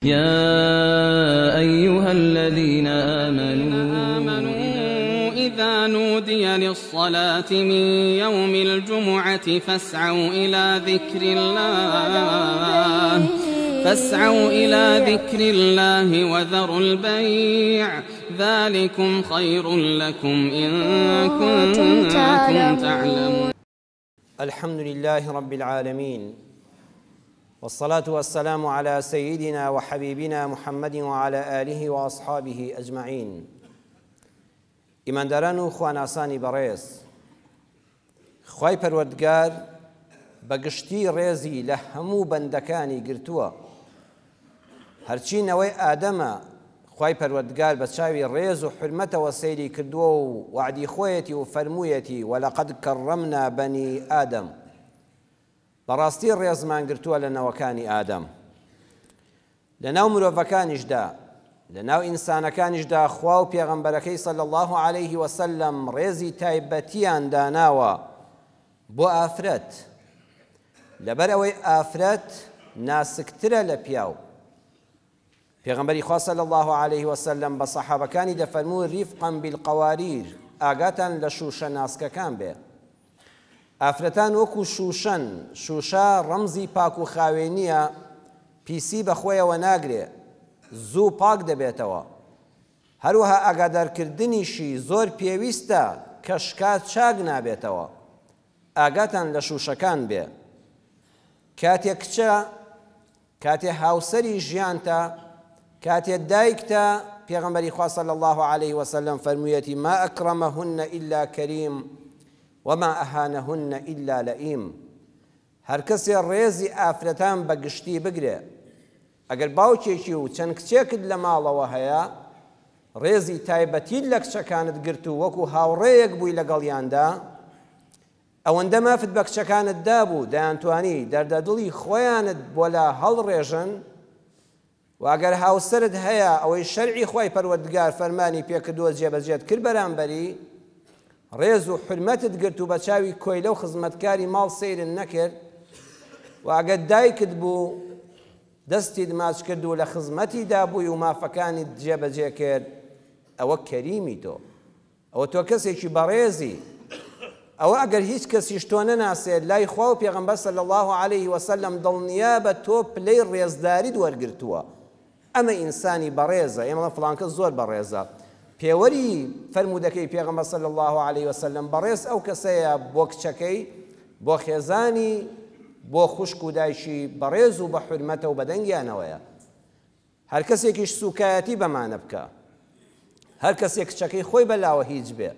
يا أيها الذين آمنوا إذا نودي للصلاة من يوم الجمعة فاسعوا إلى ذكر الله فاسعوا إلى ذكر الله وذروا البيع ذلكم خير لكم إن كنتم تعلمون. الحمد لله رب العالمين، والصلاة والسلام على سيدنا وحبيبنا محمد وعلى آله وأصحابه أجمعين. ئیمانداران و خواناسانی بەڕێز، خوای پەروەردگار بە گشتی ڕێزی لە هەموو بەندەکانی گرتووە. هەرچی نەوەی ئادەمە خوای پەروەردگار بە چاوی ڕێز و حورمەتەوە سەیری کردووە و وەعدی خۆیەتی و فەرموویەتی ولقد کرمنا بنی آدم، بەڕاستی ڕێزمان گرتووە لە نەوەکانی ئادەم. لە ناو مرۆڤەکانیشدا، لە ناو ئینسانەکانیشدا خوا و پێغەمبەرەکەی صلی اللە علیه وسلم ڕێزی تایبەتیان داناوە بۆ ئافرەت، لەبەر ئەوەی ئافرەت ناسکترە لە پیاو. پێغەمبەری خوا صلی اللە علیه وسلم بە سەحابەکانی دەفەرموو ریفقا بالقواریر، ئاگاتان لە شووشە ناسکەکان بێ. ئافرەتان وەکو شووشەن، شووشە ڕەمزی پاک و خاوێنییە، پیسی بە خۆیەوە ناگرێ، زوو پاک دەبێتەوە. هەروەها ئاگادارکردنیشی زۆر پێویستە کە شکا چاک نابێتەوە. ئاگاتان لە شووشەکان بێ. کاتێ کچە، کاتێ هاوسەری ژیانتە، کاتێ دایکتە، پێغەمبەری خوا صلی اللە علیه وسلم فەرموویەتی ما اکرمهن الا کریم وما اهانهن الا لئیم. هەرکەسێ ڕێزی ئافرەتان بە گشتی بگرێ، ئەگەر باوکێکی و چەند کچێکت لە ماڵەوە هەیە، ڕێزی تایبەتیت لە کچەکانت گرت و وەکو هاوڕێیەک بووی لەگەڵیاندا، ئەوەندە مافت بە کچەکانت دابوو دەیانتوانی دەردەدڵی خۆیانت بۆ لا هەڵڕێژن، وە ئەگەر هاوسەرت هەیە ئەوەی شەرعی خوای پەروەردگار فەرمانی پێکردووە جێبەجێت کرد بەرامبەری، ڕێز و حورمەتت گرت و بە چاوی کۆیلە و خزمەتکاری ماڵ سەیرت نەکرد، وە ئەگەر دایکت بوو دەستیت ماچ کرد و لە خزمەتیدا بووی و مافەکانیت جێبەجێ کرد، ئەوە کەریمی تۆ. ئەوە تۆ کەسێکی بەڕێزی، ئەوە ئەگەر هیچ کەسیش تۆ نەناسێت لای خوا و پێغەمبەر صلی اللە علیه وسلم دڵنیابە تۆ پلەی ڕێزداریت وەرگرتووە. ئەمە ئینسانی بەڕێزە، ئێمە دەڵێن فڵان کەس زۆر بەڕێزە. پێوەری فەرموودەکەی پێغەمبەر صلی اللە علیه وسلم بەڕێز ئەو کەسەیە بۆ کچەکەی، بۆ خێزانی، بۆ خوشک و دایکی بەڕێز و بە حورمەتە و بەدەنگیانەوەیە. هەرکەسێکیش سوکایەتی بەمانە بکا، هەرکەسێک کچەکەی خۆی بەلاوە هیچ بێ،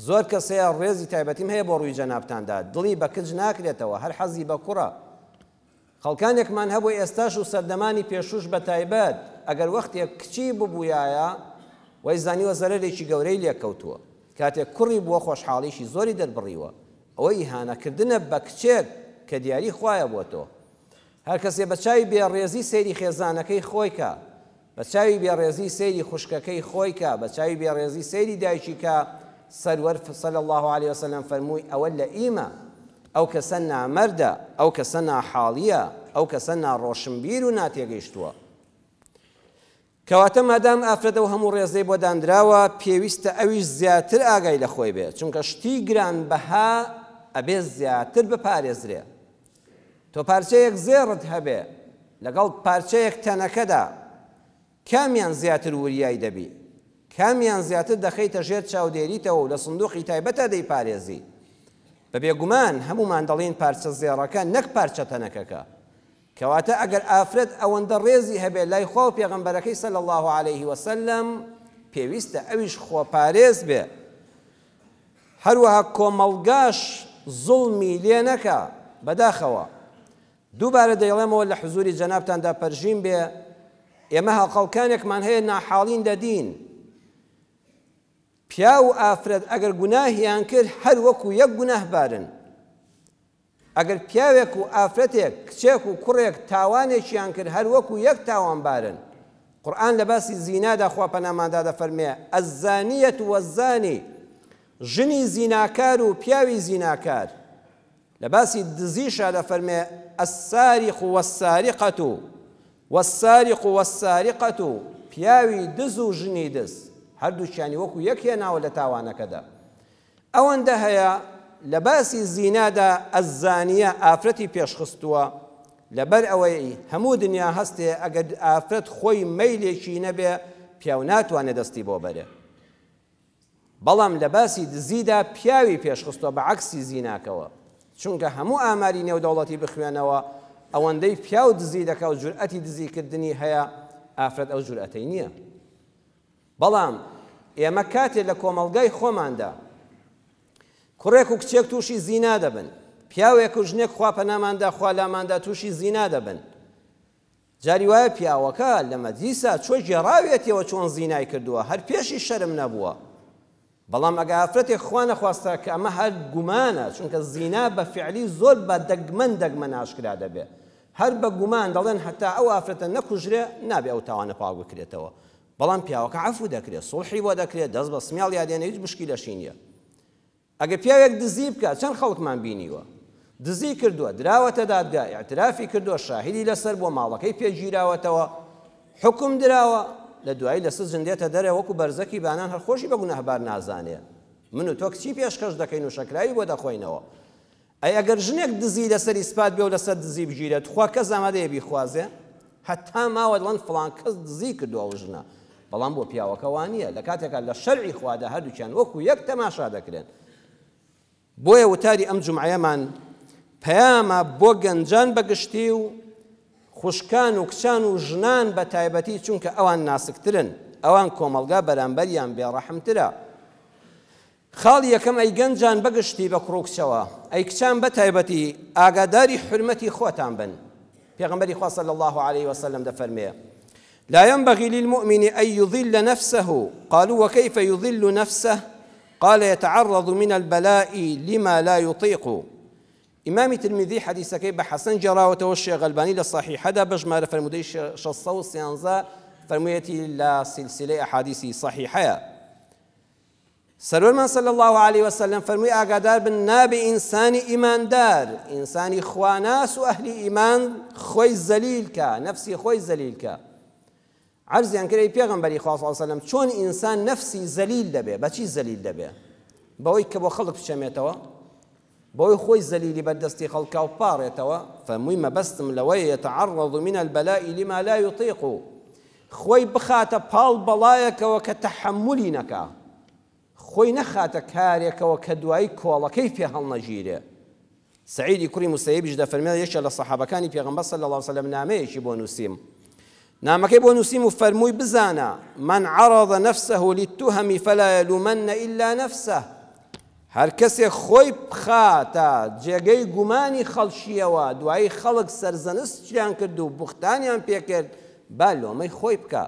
زۆر کەس هەیە ڕێزی تایبەتیم هەیە بۆ ڕووی جەنابتاندا، دڵی بە کچ ناکرێتەوە، هەر حەزی بە کوڕە. خەڵکانێکمان هەبوو ئێستاش و سەردەمانی پێشووش بە تایبەت، ئەگەر وەختێک کچی ببوویایە، وای زانیوە زەرەرێکی گەورەی لێکەوتووە، کاتێک کوڕی بووە خۆشحاڵیی زۆری دەربڕیوە، ئەوە ئیهانەکردنە بە کچێک کە دیاری خوایە بۆ تۆ. هەر کەسێ بە چاوی بێ ڕێزی سەیری خێزانەکەی خۆی کا، بە چاوی بێ ڕێزی سەیری خوشکەکەی خۆی کا، بە چاوی بێ ڕێزی سەیری دایکی کا، سەروەر صلی اللە علیە وسلم فەرمووی ئەوە لەئیمە، ئەو کەسە نامەردە، ئەو کەسە ناحاڵیە، ئەو کەسە ناڕۆشنبیر و ناتێگەیشتووە. کەواتە مادام ئافرەت ئەو هەموو ڕێزەی بۆ دانراوە پێویستە ئەویش زیاتر ئاگای لە خۆی بێ، چونکە شتی گرانبەها ئەبێ زیاتر بپارێزرێ. تۆ پارچەیەک زێڕت هەبێ لەگەڵ پارچەیەک تەنەکەدا کامیان زیاتر وریای دەبی؟ کامیان زیاتر دەخەیتە ژێر چاودێریتەوە و لە سندوقی تایبەتا دەیپارێزی؟ بە بێگومان هەموومان دەڵێین پارچە زێڕەکە نەک پارچە تەنەکەکە. کەواتە ئەگەر ئافرەت ئەوەندە ڕێزی هەبێت لای خوا و پێغەمبەرەکەی صلی اللە علیه وسلم پێویستە ئەویش خۆپارێز بێ، هەروەها کۆمەڵگاش زوڵمی لێ نەکا. بەداخەوە دووبارە دەیڵێمەوە لە حزوری جەنابتاندا پەرژین بێ، ئێمە هەڵخەڵکانێکمان هەیە ناحاڵین لە دین، پیاو و ئافرەت ئەگەر گوناهیان کرد هەر وەکو یەک گوناهبارن. ئەگەر پیاوێک و ئافرەتێک، کچێک و کوڕێک تاوانێکیان کرد هەر وەکو یەک تاوانبارن. قورئان لە باسی زینادا خوا پەنامان دا دەفەرموێ، الزانیە والزانی، ژنی زیناکار و پیاوی زیناکار. لە باسی دزیشا دەفەرموێ، السارق والسارقە، والسارق والسارقە، پیاوی دز و ژنی دز، هەردووکیانی وەکو یەک هێناوە لە تاوانەکەدا. ئەوەندە هەیە لە باسی زینادا الزانیە ئافرەتی پێشخستووە، لەبەر ئەوەی هەموو دنیا هەستێ ئەگەر ئافرەت خۆی مەیلێکی نەبێ پیاو ناتوانێ دەستی بۆ بەرێ. بەڵام لە باسی دزیدا پیاوی پێشخستوە بە عەکسی زیناکەوە چونکە هەموو ئاماری نێودەوڵەتی بخوێنەوە ئەوەندەی پیاو دزی دەکا و جورئەتی دزی کردنی هەیە ئافرەت ئەو جورئەتەی نییە بەڵام ئێمە کاتێ لە کۆمەڵگای خۆماندا کوڕێک و کچێک تووشی زینا دەبن پیاوێک و ژنێک خوا پەناماندا خوا لاماندا تووشی زینا دەبن جاری وایە پیاوەکە لە مەجلیسا چۆ گێڕاویەتیەوە چۆن زینای کردووە هەر پێشی شەرم نەبووە بەڵام ئەگە ئافرەتێک خوا نەخواستە کە ئەمە هەر گومانە چونکە زینا بە فعلی زۆر بە دەگمەن دەگمەن ئاشکرا دەبێ هەر بە گومان دەڵێن هەتا ئەو ئافرەتە نەکوژرێ نابێ ئەو تاوانە پاک بکرێتەوە بەڵام پیاوەکە عەفو دەکرێت سوڵحی بۆ دەکرێت دەست بە سمێڵ یا دێنێ هیچ مشکیلەشی نییە ئەگەر پیاوێک دزی بکات، چەند خەڵکمان بینیوە دزی کردووە، دراوەتە دادگا، ئیعترافی کردووە، شاهیدی لەسەر بووە، ماڵەکەی پێ گیراوەتەوە، حوکم دراوە، لە دوایی لە سجن دێتە دەرێ وەکو بەرزەکی بانان هەر خۆشی بە گوناهبار نازانێ. من و تۆ کچی پێشکەش دەکەین و شەکراوی بۆ دەخۆینەوە. ئەی ئەگەر ژنێک دزی لەسەر ئیسپات بێ و لەسەر دزی بگیرێت، تخوا کەس ئامادەیە بیخوازێ؟ هەتا ماوە دەڵێن فڵان کەس دزی کردووە ئەو ژنە. بەڵام بۆ پیاوەکە وا نییە، لە کاتێکا لە شەرعی خوادا هەردووکیان وەکو یەک تەماشا دەکرێن. بۆیە وتاری ئەم جومعەیەمان پەیامە بۆ گەنجان بە گشتی و خوشکان و کچان و ژنان بە تایبەتی، چونکە ئەوان ناسکترن، ئەوان کۆمەڵگا بەرامبەریان بێڕەحمترە. خاڵی یەکەم، ئەی گەنجان بەگشتی بە کوڕ و کچەوە، ئەی کچان بەتایبەتی ئاگاداری حورمەتی خۆتان بن. پێغەمبەری خوا صلی اللە علیه وسلم دەفەرمێ، لا ينبغي للمؤمن أن يضل نفسه قالوا وكيف يضل نفسه قال يتعرض من البلاء لما لا يطيق. ئیمامی ترمیزی حەدیسەکەی بە حەسەن گێڕاوەتەوە، شێخ ئەلبانی لە صەحیحەدا بە ژمارە فەرموودەی 613 فەرموویەتی لە سیلسیلەی ئەحادیسی صەحیحەیە. سەروەرمان صلی اللە علیە وسلم فەرمووی ئاگادار بن نابێ ئینسانی ئیماندار، ئینسانی خواناس و ئەهلی ئیمان خۆی زەلیل کا، نەفسی خۆی زەلیل کا. عەرزیان کرد ئەی پێغەمبەری خوا صلی اللە علیە وسلم چۆن ئینسان نەفسی زەلیل دەبێ؟ بەچی زەلیل دەبێ؟ بەوەی کە بۆ خەڵک بچەمێتەوە؟ بەوەی خۆی زەلیلی بەر دەستی خەڵکا و بپاڕێتەوە؟ فەرمووی مەبەستم لەوەیە یتعرض من البلاء لما لا یطیق خۆی بخاتە پاڵ بەڵایەکەوە کە تەحەمولی نەکا، خۆی نەخاتە کارێکەوە کە دوایی کۆڵەکەی پێ هەڵنەگیرێ. سەعیدی کوڕی موسەیەبیش دەفەرمێ یەکێ لە سەحابەکانی پێغەمبەر صلی اللە علیە وسلم نامەیەکی بۆ نووسیم نامەکەی بۆ نووسیم و فەرمووی بزانە من عرض نفسه للتهم فلا يلومن إلا نفسه هەر کەسێک خۆی بخاتە جێگەی گومانی خەڵکییەوە، دوایی خەڵک سەرزەنستیان کرد و بوختانیان پێکرد، با لۆمەی خۆی بکا.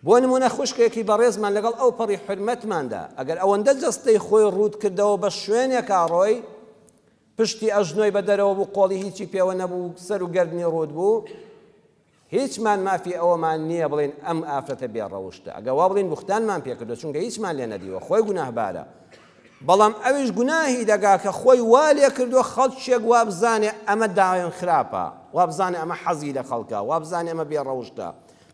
بۆ نموونە خوشکێکی بەڕێزمان لەگەڵ ئەوپەڕی حورمەتماندا، ئەگەر ئەوەندە جەستەی خۆی ڕووت کردەوە بە شوێنێکا ڕۆی، پشتی ئەژنۆی بە دەرەوە بوو، قۆڵی هیچی پێوە نەبوو، سەر و گەردنی ڕووت بوو، هیچمان مافی ئەوەمان نییە بڵێین ئەم ئافرەتە بێ ڕەوشتە، ئەگەر وا بڵێین بوختانمان پێ کردووە، چونکە هیچمان لێ نەدیوە، خۆی گوناهبارە، بەڵام ئەویش گوناهی دەگا کە خۆی وا لێ کردووە خەڵکێک وابزانێ ئەمە داوێن خراپە، وابزانێ ئەمە حەزی لە خەڵکە، وابزانێ ئەمە بێ ڕەوشتە.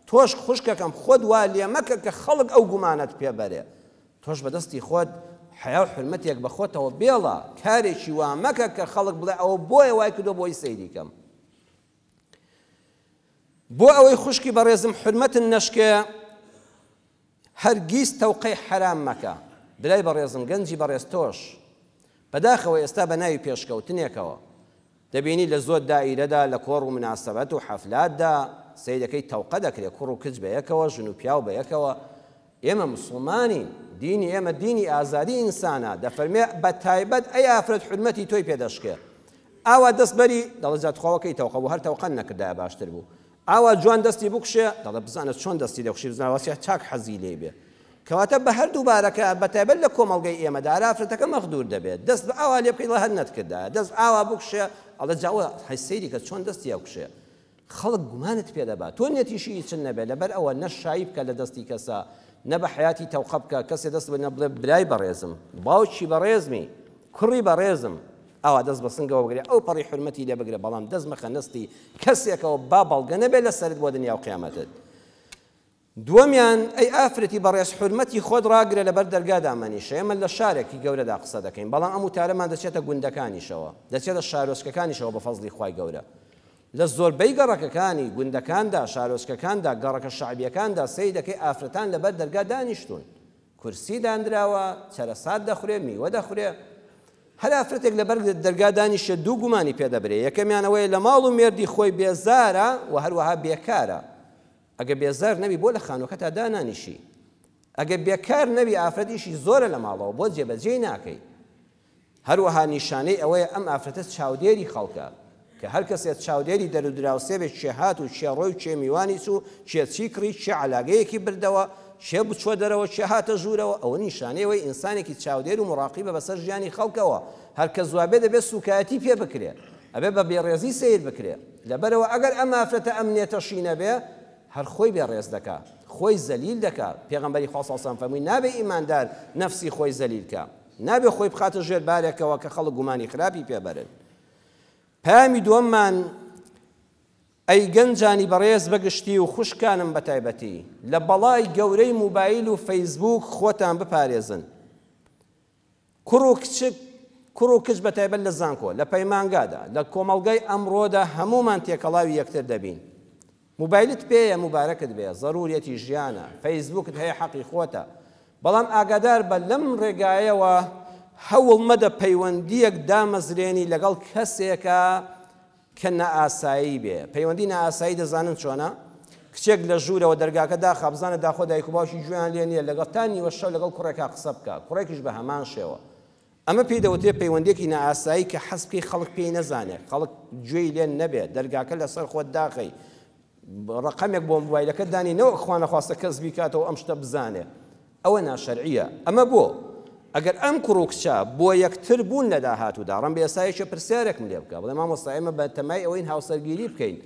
تۆش خوشکەکەم خۆت وا لێ مەکە کە خەڵک ئەو گومانەت پێ بەرێ، تۆش بە دەستی خۆت حەیا و حورمەتێک بە خۆتەوە بێڵە، کارێکی وا مەکە کە خەڵک بڵێ ئەوە بۆیە وای کردووە بۆی سەیری کەم. بۆ ئەوەی خوشکی بەڕێزم حورمەتن نەشکێ هەرگیز تەوقەی حەرام مەکە برای بەڕێزم گەنجی بەڕێز تۆش بەداخەوە ئێستا بە ناوی پێشکەوتنێکەوە دەبینی لە زۆر دائیرەدا لە کۆڕ و مناسەبەت و حەفلاتدا سەیرەکەی تەوقە دەکرێت کوڕ و کچ بەیەکەوە ژن و پیاو بەیەکەوە ئێمە مسوڵمانین دینی ئێمە دینی ئازادی ئینسانە دەفەرمێ بە تایبەت ئەی ئافرەت حورمەتی تۆی پێ دەشکێ ئاوا دەست بەری دەڵێ جا تخوا وەکەی تەوقە بوو هەر تەوقەت نەکردایە باشتر بوو ئاوا جوان دەستی بکوشێ دەڵێ بزانە چۆن دەستی دەکوشی بزانە وەسیح چاک حەزی لێی بێ کەواتە بە هەردوو بارەکە بە تایبەت لە کۆمەڵگەی ئێمەدا هەر ئافرەتەکە مەغدور دەبێت دەست بە ئاوا لێ بکەی دەڵێ هەر نەتکردایە دەست ئاوا بکوشێ ئەڵێ جا ئەوە هەی سەیری کە چۆن دەستی ئەکوشێ خەڵک گومانت پێ دەبا تۆ نێتیشی هیچت نەبێ لەبەر ئەوە نە شایی بکە لە دەستی کەسا نە بە حەیاتی تەوقە بکە کەسێ دەست بە نە بڵێ برای بەڕێزم باوکی بەڕێزمی کوڕی بەڕێزم. ئاوا دەست بە سنگەوە بگرە ئەو پەڕی حورمەتی لێ بگرە بەڵام دەست مەخە نەستی کەسێکەوە با بەڵگە نەبێ لەسەرت بۆ دنیا و قیامەتت. دووەمیان، ئەی ئافرەتی بەڕێز حورمەتی خۆت ڕاگرە لەبەر دەرگا دامەنیشە، ئێمە لە شارێکی گەورەدا قسە دەکەین بەڵام ئەم وتارەمان دەچێتە گوندەکانیشەوە، دەچێتە شارۆچکەکانیشەوە بە فەزڵی خوای گەورە. لە زۆربەی گەڕەکەکانی گوندەکاندا، شارۆچکەکاندا، گەڕەکە شەعبیەکاندا سەیر دەکەی ئافرەتان لەبەر دەرگا دانیشتوون. کورسی داندراوە، چەرەسات دەخورێ، میوە دەخورێ. هەر ئافرەتێک لەبەر دەرگا دانیشێ دوو گومانی پێ دەبرێ، یەکەمیان ئەوەیە لە ماڵ و مێردی خۆی بێزارە و هەروەها بێکارە. ئەگەر بێزار نەبی بۆ لە خانوەکەتا دانانیشی؟ ئەگەر بێکار نەبی ئافرەت ئیشی زۆرە لە ماڵەوە بۆ جێبەجێی ناکەی؟ هەروەها نیشانەی ئەوەیە ئەم ئافرەتە چاودێری خەڵکە کە هەر کەسێ چاودێری دەر و دراوسێ بێ کێ هات و کێ ڕۆی و کێ میوانی چوو کێ چی کڕی کێ عەلاگەیەکی بردەوە کێ بچوە دەرەوە کێ هاتە ژوورەوە ئەوە نیشانەی ئەوەی ئینسانێکی چاودێر و مڕاقیبە بەسەر ژیانی خەڵکەوە هەر کەس وابێ دەبێ سوکایەتی پێ بکرێ ئەبێ بە بێڕێزی سەیر بکرێ لەبەرئەوە ئەگەر ئەم ئافرەتە ئەم نێتەشی نەبێ هەر خۆی بێ ڕێز دەکا خۆی زەلیل دەکا پێغەمبەری خوا صلی اللە فەرمووی نابێ ئیماندار نەفسی خۆی زەلیل کا نابێ خۆی بخاتە ژێر بارێکەوە کە خەڵک گومانی خراپی پێ بەرن پەیامی دووەممان ئەی گەنجانی بەڕێز بەگشتی و خوشکانم بەتایبەتی لە بەڵای گەورەی موبایل و فەیسبوک خۆتان بپارێزن کوڕ و کچ کوڕ و کچ بەتایبەت لە زانکۆ، لە پەیمانگادا، لە کۆمەڵگای ئەمڕۆدا هەموومان تێکەڵاوی یەکتر دەبین. موبایلت پێیە موبارەکت بێ، زەروریەتی ژیانە، فەیسبوکت هەیە حەقی خۆتە، بەڵام ئاگادار بە لەم ڕێگایەوە هەوڵ مەدە پەیوەندییەک دامەزرێنی لەگەڵ کەسێکا کە نائاسایی بێ. پەیوەندی نائاسایی دەزانن چۆنە؟ کچێک لە ژوورەوە دەرگاکە داخا بزانە داخۆ دایک و باوکی گوێیان لێ نییە لەگەڵ تا نیوە شەو لەگەڵ کوڕێکا قسە بکا، کوڕێکیش بە هەمان شێوە. ئەمە پێی دەوترێ پەیوەندییەکی نائاسایی کە حەز بکەی خەڵک پێی نەزانێ، خەڵک گوێی لێ نەبێ، دەرگاکە لەسەر خۆت داخەی، ڕەقەمێک بۆ مۆبایلەکەت دانی نەوەک خوانەخواستە کەس بیکاتەوە ئەم شتە بزانێ. ئەوە ناشەرعیە. ئەمە بۆ؟ ئەگەر ئەم کوڕ و کچە بۆ یەکتر بوون لە داهاتوودا، ڕەنبێ ئێستا یەکێ پرسیارێکم لێ بکا بڵێ مامۆستا ئێمە بە تەمای ئەوەین هاوسەرگیری بکەین،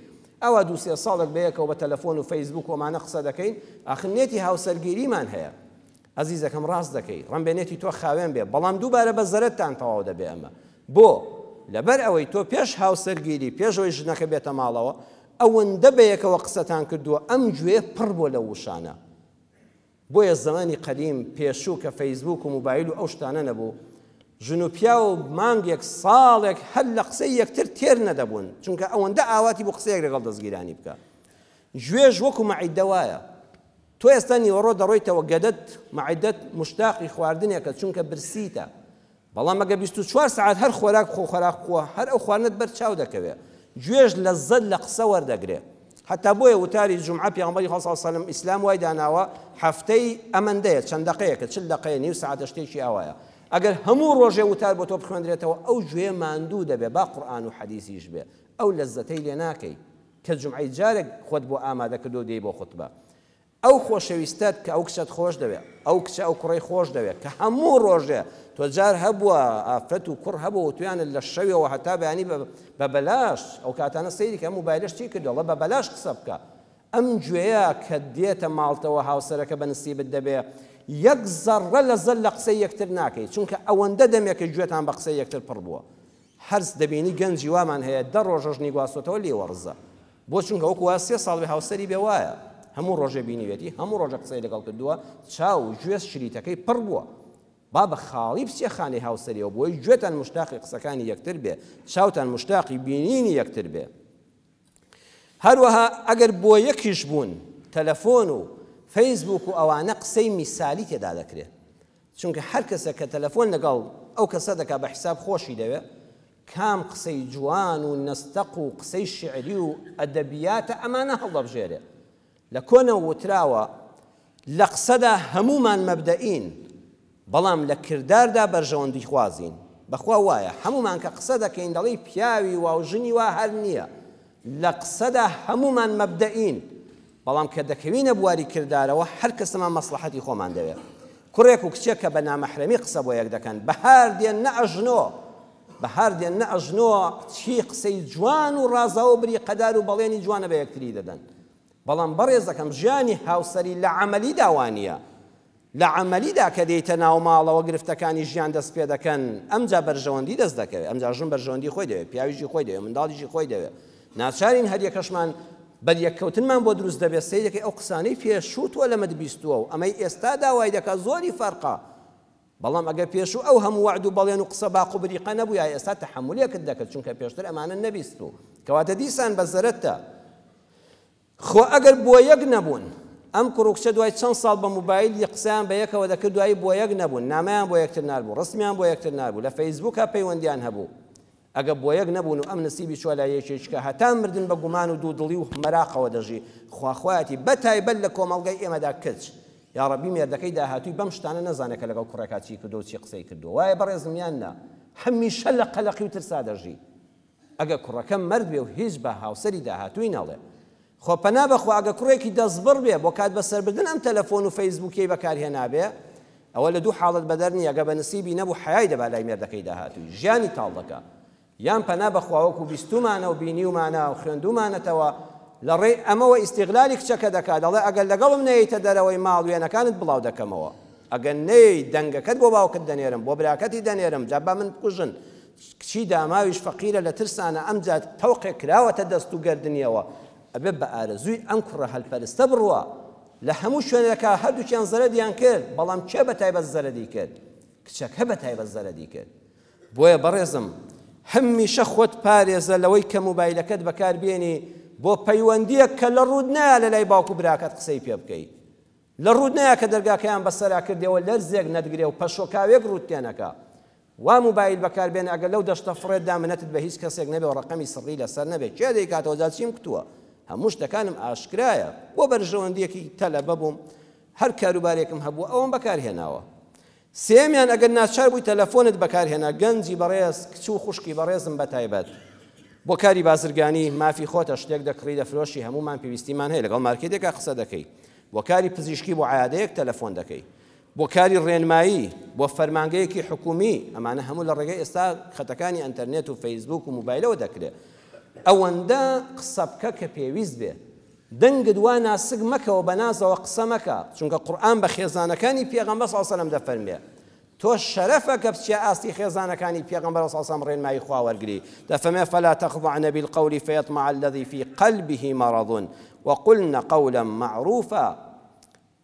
ئەوا دوو سێ ساڵێک بەیەکەوە بە تەلەفۆن و فەیسبووک و ئەمانە قسە دەکەین، ئاخر نێتی هاوسەرگیریمان هەیە. ئەزیزەکەم ڕاست دەکەی، ڕەنبێ نێتی تۆ خاوێن بێ، بەڵام دووبارە بە زەرەرتان تەواو دەبێ ئەمە. بۆ؟ لەبەر ئەوەی تۆ پێش هاوسەرگیری، پێش ئەوەی ژنەکە بێتە ماڵەوە، ئەوەندە بەیەکەوە قسەتان کردووە، ئەم گوێیە پڕ بووە لەو وشانە. بۆیە زەمەنی قەدیم پێشوو کە فەیسبووک و موبایل و ئەو شتانە نەبوو ژن و پیاو مانگێک ساڵێک هەر لە قسەی یەکتر تێر نەدەبوون چونکە ئەوەندە ئاواتی بوو قسەیەک لەگەڵ دەزگیرانی بکا گوێش وەکو مەعیدە وایە تۆ ئێستا نیوەڕۆ دەڕۆیتەوە گەدەت مەعیدەت مشتاقی خواردنێکە چونکە برسیتە بەڵام ئەگەر 24 سەعات هەر خۆراک بخۆ خۆراک بخۆ هەر ئەو خواردنەت بەر چاو دەکەوێ گوێش لەزەت لە قسە وەردەگرێ حتا بۆیە وتاری جومعە پێغەمبەری خوا صلی الله علیه و سلم ئیسلام وای داناوە هەفتەی ئەمەندەیە چەند دەقەیەکە چل دەقەیە نیو سەعاتە شتێکی ئاوایە ئەگەر هەموو ڕۆژێ وتار بۆ تۆ بخوێندرێتەوە ئەو گوێ ماندوو دەبێ با قورئان و حەدیسیش بێ ئەو لەزەتەی لێ ناکەی کە جومعەی جارێک خۆت بۆ ئامادە کردو دێی بۆ خوتبە ئەو خۆشەویستەت کە ئەو کچەت خۆش دەوێ ئەو کچە ئەو کوڕەی خۆش دەوێ کە هەموو ڕۆژێ تۆ جار هەبووە ئافرەت و کوڕ هەبوو وتویانە لە شەویەوە هەتا بەیانی بە بەلاش ئەو کاتانە سەیری کە موبایلەش چی کردووە بە بەلاش قسە بکە ئەم گوێیە کە دێتە ماڵتەوە هاوسەرەکە بە نسیبت دەبێ یەک زەڕە لە زەل لە قسەی یەکتر ناکەی چونکە ئەوەندە دەمێکە گوێتان بە قسەی یەکتر پڕ بووە هەرس دەبینی گەنجی وامان هەیە دە ڕۆژە ژنی گواستۆتەوە لێی وەڕزە بۆ چونکە وەکو وا سێ ساڵ بێ هاوسەری بێ وایە هەموو ڕۆژێ بینیوێتی هەموو ڕۆژە قسەی لەگەڵ کردووە چاو و گوێز شریتەکەی پڕ بووە با بە خاڵی بچێ خانەی هاوسەریەوە بۆی گوێتان مشتاقی قسەکانی یەکتر بێ چاوتان مشتاقی بینینی یەکتر بێ هەروەها ئەگەر بۆ یەکیش بوون تەلەفۆن و فەیسبوک و ئەوانە قسەی میسالی تێدا دەکرێت چونکە هەر کەسێک کە تەلەفۆن لەگەڵ ئەو کەسە دەکا بە حیساب خۆشی دەوێ کام قسەی جوان و نەستەق و قسەی شیعری و ئەدەبیاتە ئەمانە هەڵدەبژێرێ لە کۆنەوە وتراوە لە قسەدا هەموومان مەبدەئین بەڵام لە کرداردا بەرژەوەندیخوازین. بەخوا وایە هەموومان کە قسە دەکەین دەڵێی پیاوی وا و ژنی وا هەر نییە. لە قسەدا هەموومان مەبدەئین بەڵام کە دەکەوینە بواری کردارەوە هەر کەسەمان مەسڵەحەتی خۆمان دەوێ. کوڕێک و کچێک کە بە نامەحرەمی قسە بۆ یەک دەکەن بەهار دێن نە ئەژنۆ بەهار دێن نە ئەژنۆ چی قسەی جوان و ڕازاوە و بریقەدار و بەڵێنی جوانە بە یەکتری دەدەن. بەڵام بەڕێزەکەم ژیانی هاوسەری لە عەمەلیدا وانییە. لە عەمەلیدا کە دێیتە ناو ماڵەوە گرفتەکانی ژیان دەست پێ دەکەن، ئەمجا بەرژەوەندی دەست دەکەوێ، ئەمجا ژن بەرژەوەندی خۆی دەوێ، پیاویشی خۆی دەوێ، منداڵیشی خۆی دەوێ. ناچارین هەریەکەشمان بەریەککەوتنمان بۆ دروست دەبێ، سەیرەکەی ئەو قسانەی پێشوو تۆ لەمەت بیستووە و ئەمەی ئێستا داوای دەکا زۆری فەرقە. بەڵام ئەگەر پێشوو ئەو هەموو وەعد و بەڵێن و قسە باق و بریقە نەبوویایە ئێستا تەحەمولێکت دەکرد، چونکە پێشتر ئەمانەت نەبیستبوو. کەواتە دیسان بە زەرەرتە. خۆ ئەگەر بۆ یەک نەبوون، ئەم کوڕ و کچە دوای چەند ساڵ بە موبایل قسەیان بە یەکەوە دەکرد دوایی بۆ یەک نەبوون، نامەیان بۆ یەکتر ناربوو، ڕسمیان بۆ یەکتر ناربوو، لە فەیسبووکا پەیوەندیان هەبوو. ئەگە بۆ یەک نەبوون و ئەم نسیبی چووە لای یەکێکیکە هەتا مردن بە گومان و دوودڵی و مەراقەوە دەژی. خوا خوایەتی بە تایبەت لە کۆمەڵگەی ئێمەدا کچ. یاڕەبی مێردەکەی داهاتووی بەم شتانە نەزانێ کە لەگەڵ کوڕێکا چی کردووە و چی قسەی کردووە. وایە بەڕێزم یان نا؟ هەمیشە لە قەلەقی و ترسا دەژی. ئەگە کوڕەکە مەرد بێ و هیچ بە هاوسەری داهاتووی نەڵێ. خۆ پەنا بەخوا ئەگە کوڕێکی دەستبڕ بێ بۆ کات بەسەربردن ئەم تەلەفۆن و فەیسبووکیەی بەکارهێنابێ ئەوە لە دوو حاڵەت بەدەر نییە گە بە نسیبی نەبوو حەیای دەبا لای مێردەکەی داهاتووی ژیانی تاڵ دەکا یان پەنا بەخوا وەکو بیستوومانە و بینیومانە و خوێندوومانەتەوە لە ڕێی ئەمەوە ئیستیغلالی کچەکە دەکا دەڵێ ئەگەر لەگەڵم نەیەیتە دەرەوەی ماڵ وێنەکانت بڵاو دەکەمەوە ئەگەر نەیەی دەنگەکەت بۆ باوکت دەنێرم بۆ براکەتی دەنێرم جا با من بکوژن کچی داماویش فەقیرە لە ترسانە ئەمجا تەوقێک کراوەتە دەست و گەردنیەوە ئەبێ بە ئارەزووی ئەم کوڕە هەلپەرستە بڕوا لە هەموو شوێنێکا هەردووکیان زەرەدیان کرد بەڵام کێ بە تایبەت زەرەدی کرد کچەکە بە تایبەت زەرەدی کرد بۆیە بەڕێزم هەمیشە خۆت پارێزە لەوەی کە موبایلەکەت بەکار بێنی بۆ پەیوەندیەک کە لە ڕوود نایە لە لای باوک و براکەت قسەی پێ بکەی لە ڕووت نایە کە دەرگاکەیان بەسەرا کردیەوە لەرزێک نەتگرێ و پەشۆکاوێک ڕووت تێنەکا. وا موبایل بەکار بێنە ئەگەر لەو دەشتە فڕێت دا منەتت بە هیچ کەسێک نەبێ و ڕەقەمی سڕی لەسەر نەبێ کێ دەیکاتەوە جا چیم کوتووە هەموو شتەکانم ئاشکرایە بۆ بەرژەوەندیەکی تەلەبە بووم هەر کاروبارێکم هەبووە ئەوەم بەکار هێناوە. سێیەمیان ئەگەر ناچار بووی تەلەفۆنت بەکار هێنا گەنجی بەڕێز کچ و خوشکی بەڕێزم بەتایبەت بۆ کاری بازرگانی مافی خۆتە شتێک دەکڕی دەفرۆشی هەموومان پێویستیمان هەیە لەگەڵ مارکێتێکا قسە دەکەی بۆ کاری پزیشکی بۆ عیادەیەک تەلەفۆن دەکەی بۆ کاری ڕێنمایی بۆ فەرمانگەیەکی حکومی ئەمانە هەموو لە ڕێگەی ئێستا خەتەکانی ئەنتەرنێت و فەیسبوک و موبایلەوە دەکرێت ئەوەندە قسە بکە کە پێویست بێ دەنگت وا ناسک مەکەوە بە نازەوە قسە مەکە چونکە قورئان بە خێزانەکانی پێغەمبەر صلی اللە علیە وسلم دەفەرمێ تۆ شەرەفە کە بچیە ئاستی خێزانەکانی پێغەمبەر صلی اللە علیە وسلم ڕێنمایی خوا وەرگری دەفەرمێ فلا تخضعن بالقول فيطمع الذي في قلبه مرض وقلن قولا معروفا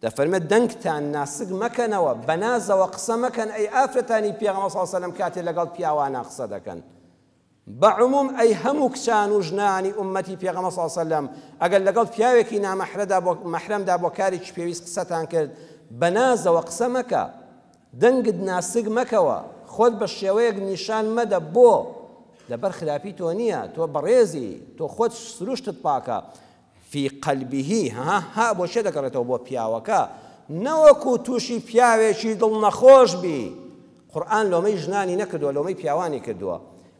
دەفەرمێ دەنگتان ناسک مەکەنەوە بەنازەوە قسە مەکەن ئەی ئافرەتانی پێغەمبەر صلی اللە علیه وسلم کاتێ لەگەڵ پیاوانە قسە دەکەن بە عموم ئەی هەموو کچان و ژنانی ئوممەتی پێغەمبەر صلی اللە علیە وسلم ئەگەر لەگەڵ پیاوێکی نامەحرەدا بۆ مەحرەمدا بۆ کارێکی پێویست قسەتان کرد بە نازەوە قسە مەکە دەنگت ناسک مەکەوە خۆت بە شێوەیەک نیشان مەدە بۆ لەبەر خراپی تۆ نییە تۆ بەڕێزی تۆ خۆت سروشتت پاکە فی قلبه ها ها بۆ کێ دەگەڕێتەوە بۆ پیاوەکە نەوەکو تووشی پیاوێکی دڵ نەخۆش بی قورئان لۆمەی ژنانی نەکردووە لۆمەی پیاوانی کردووە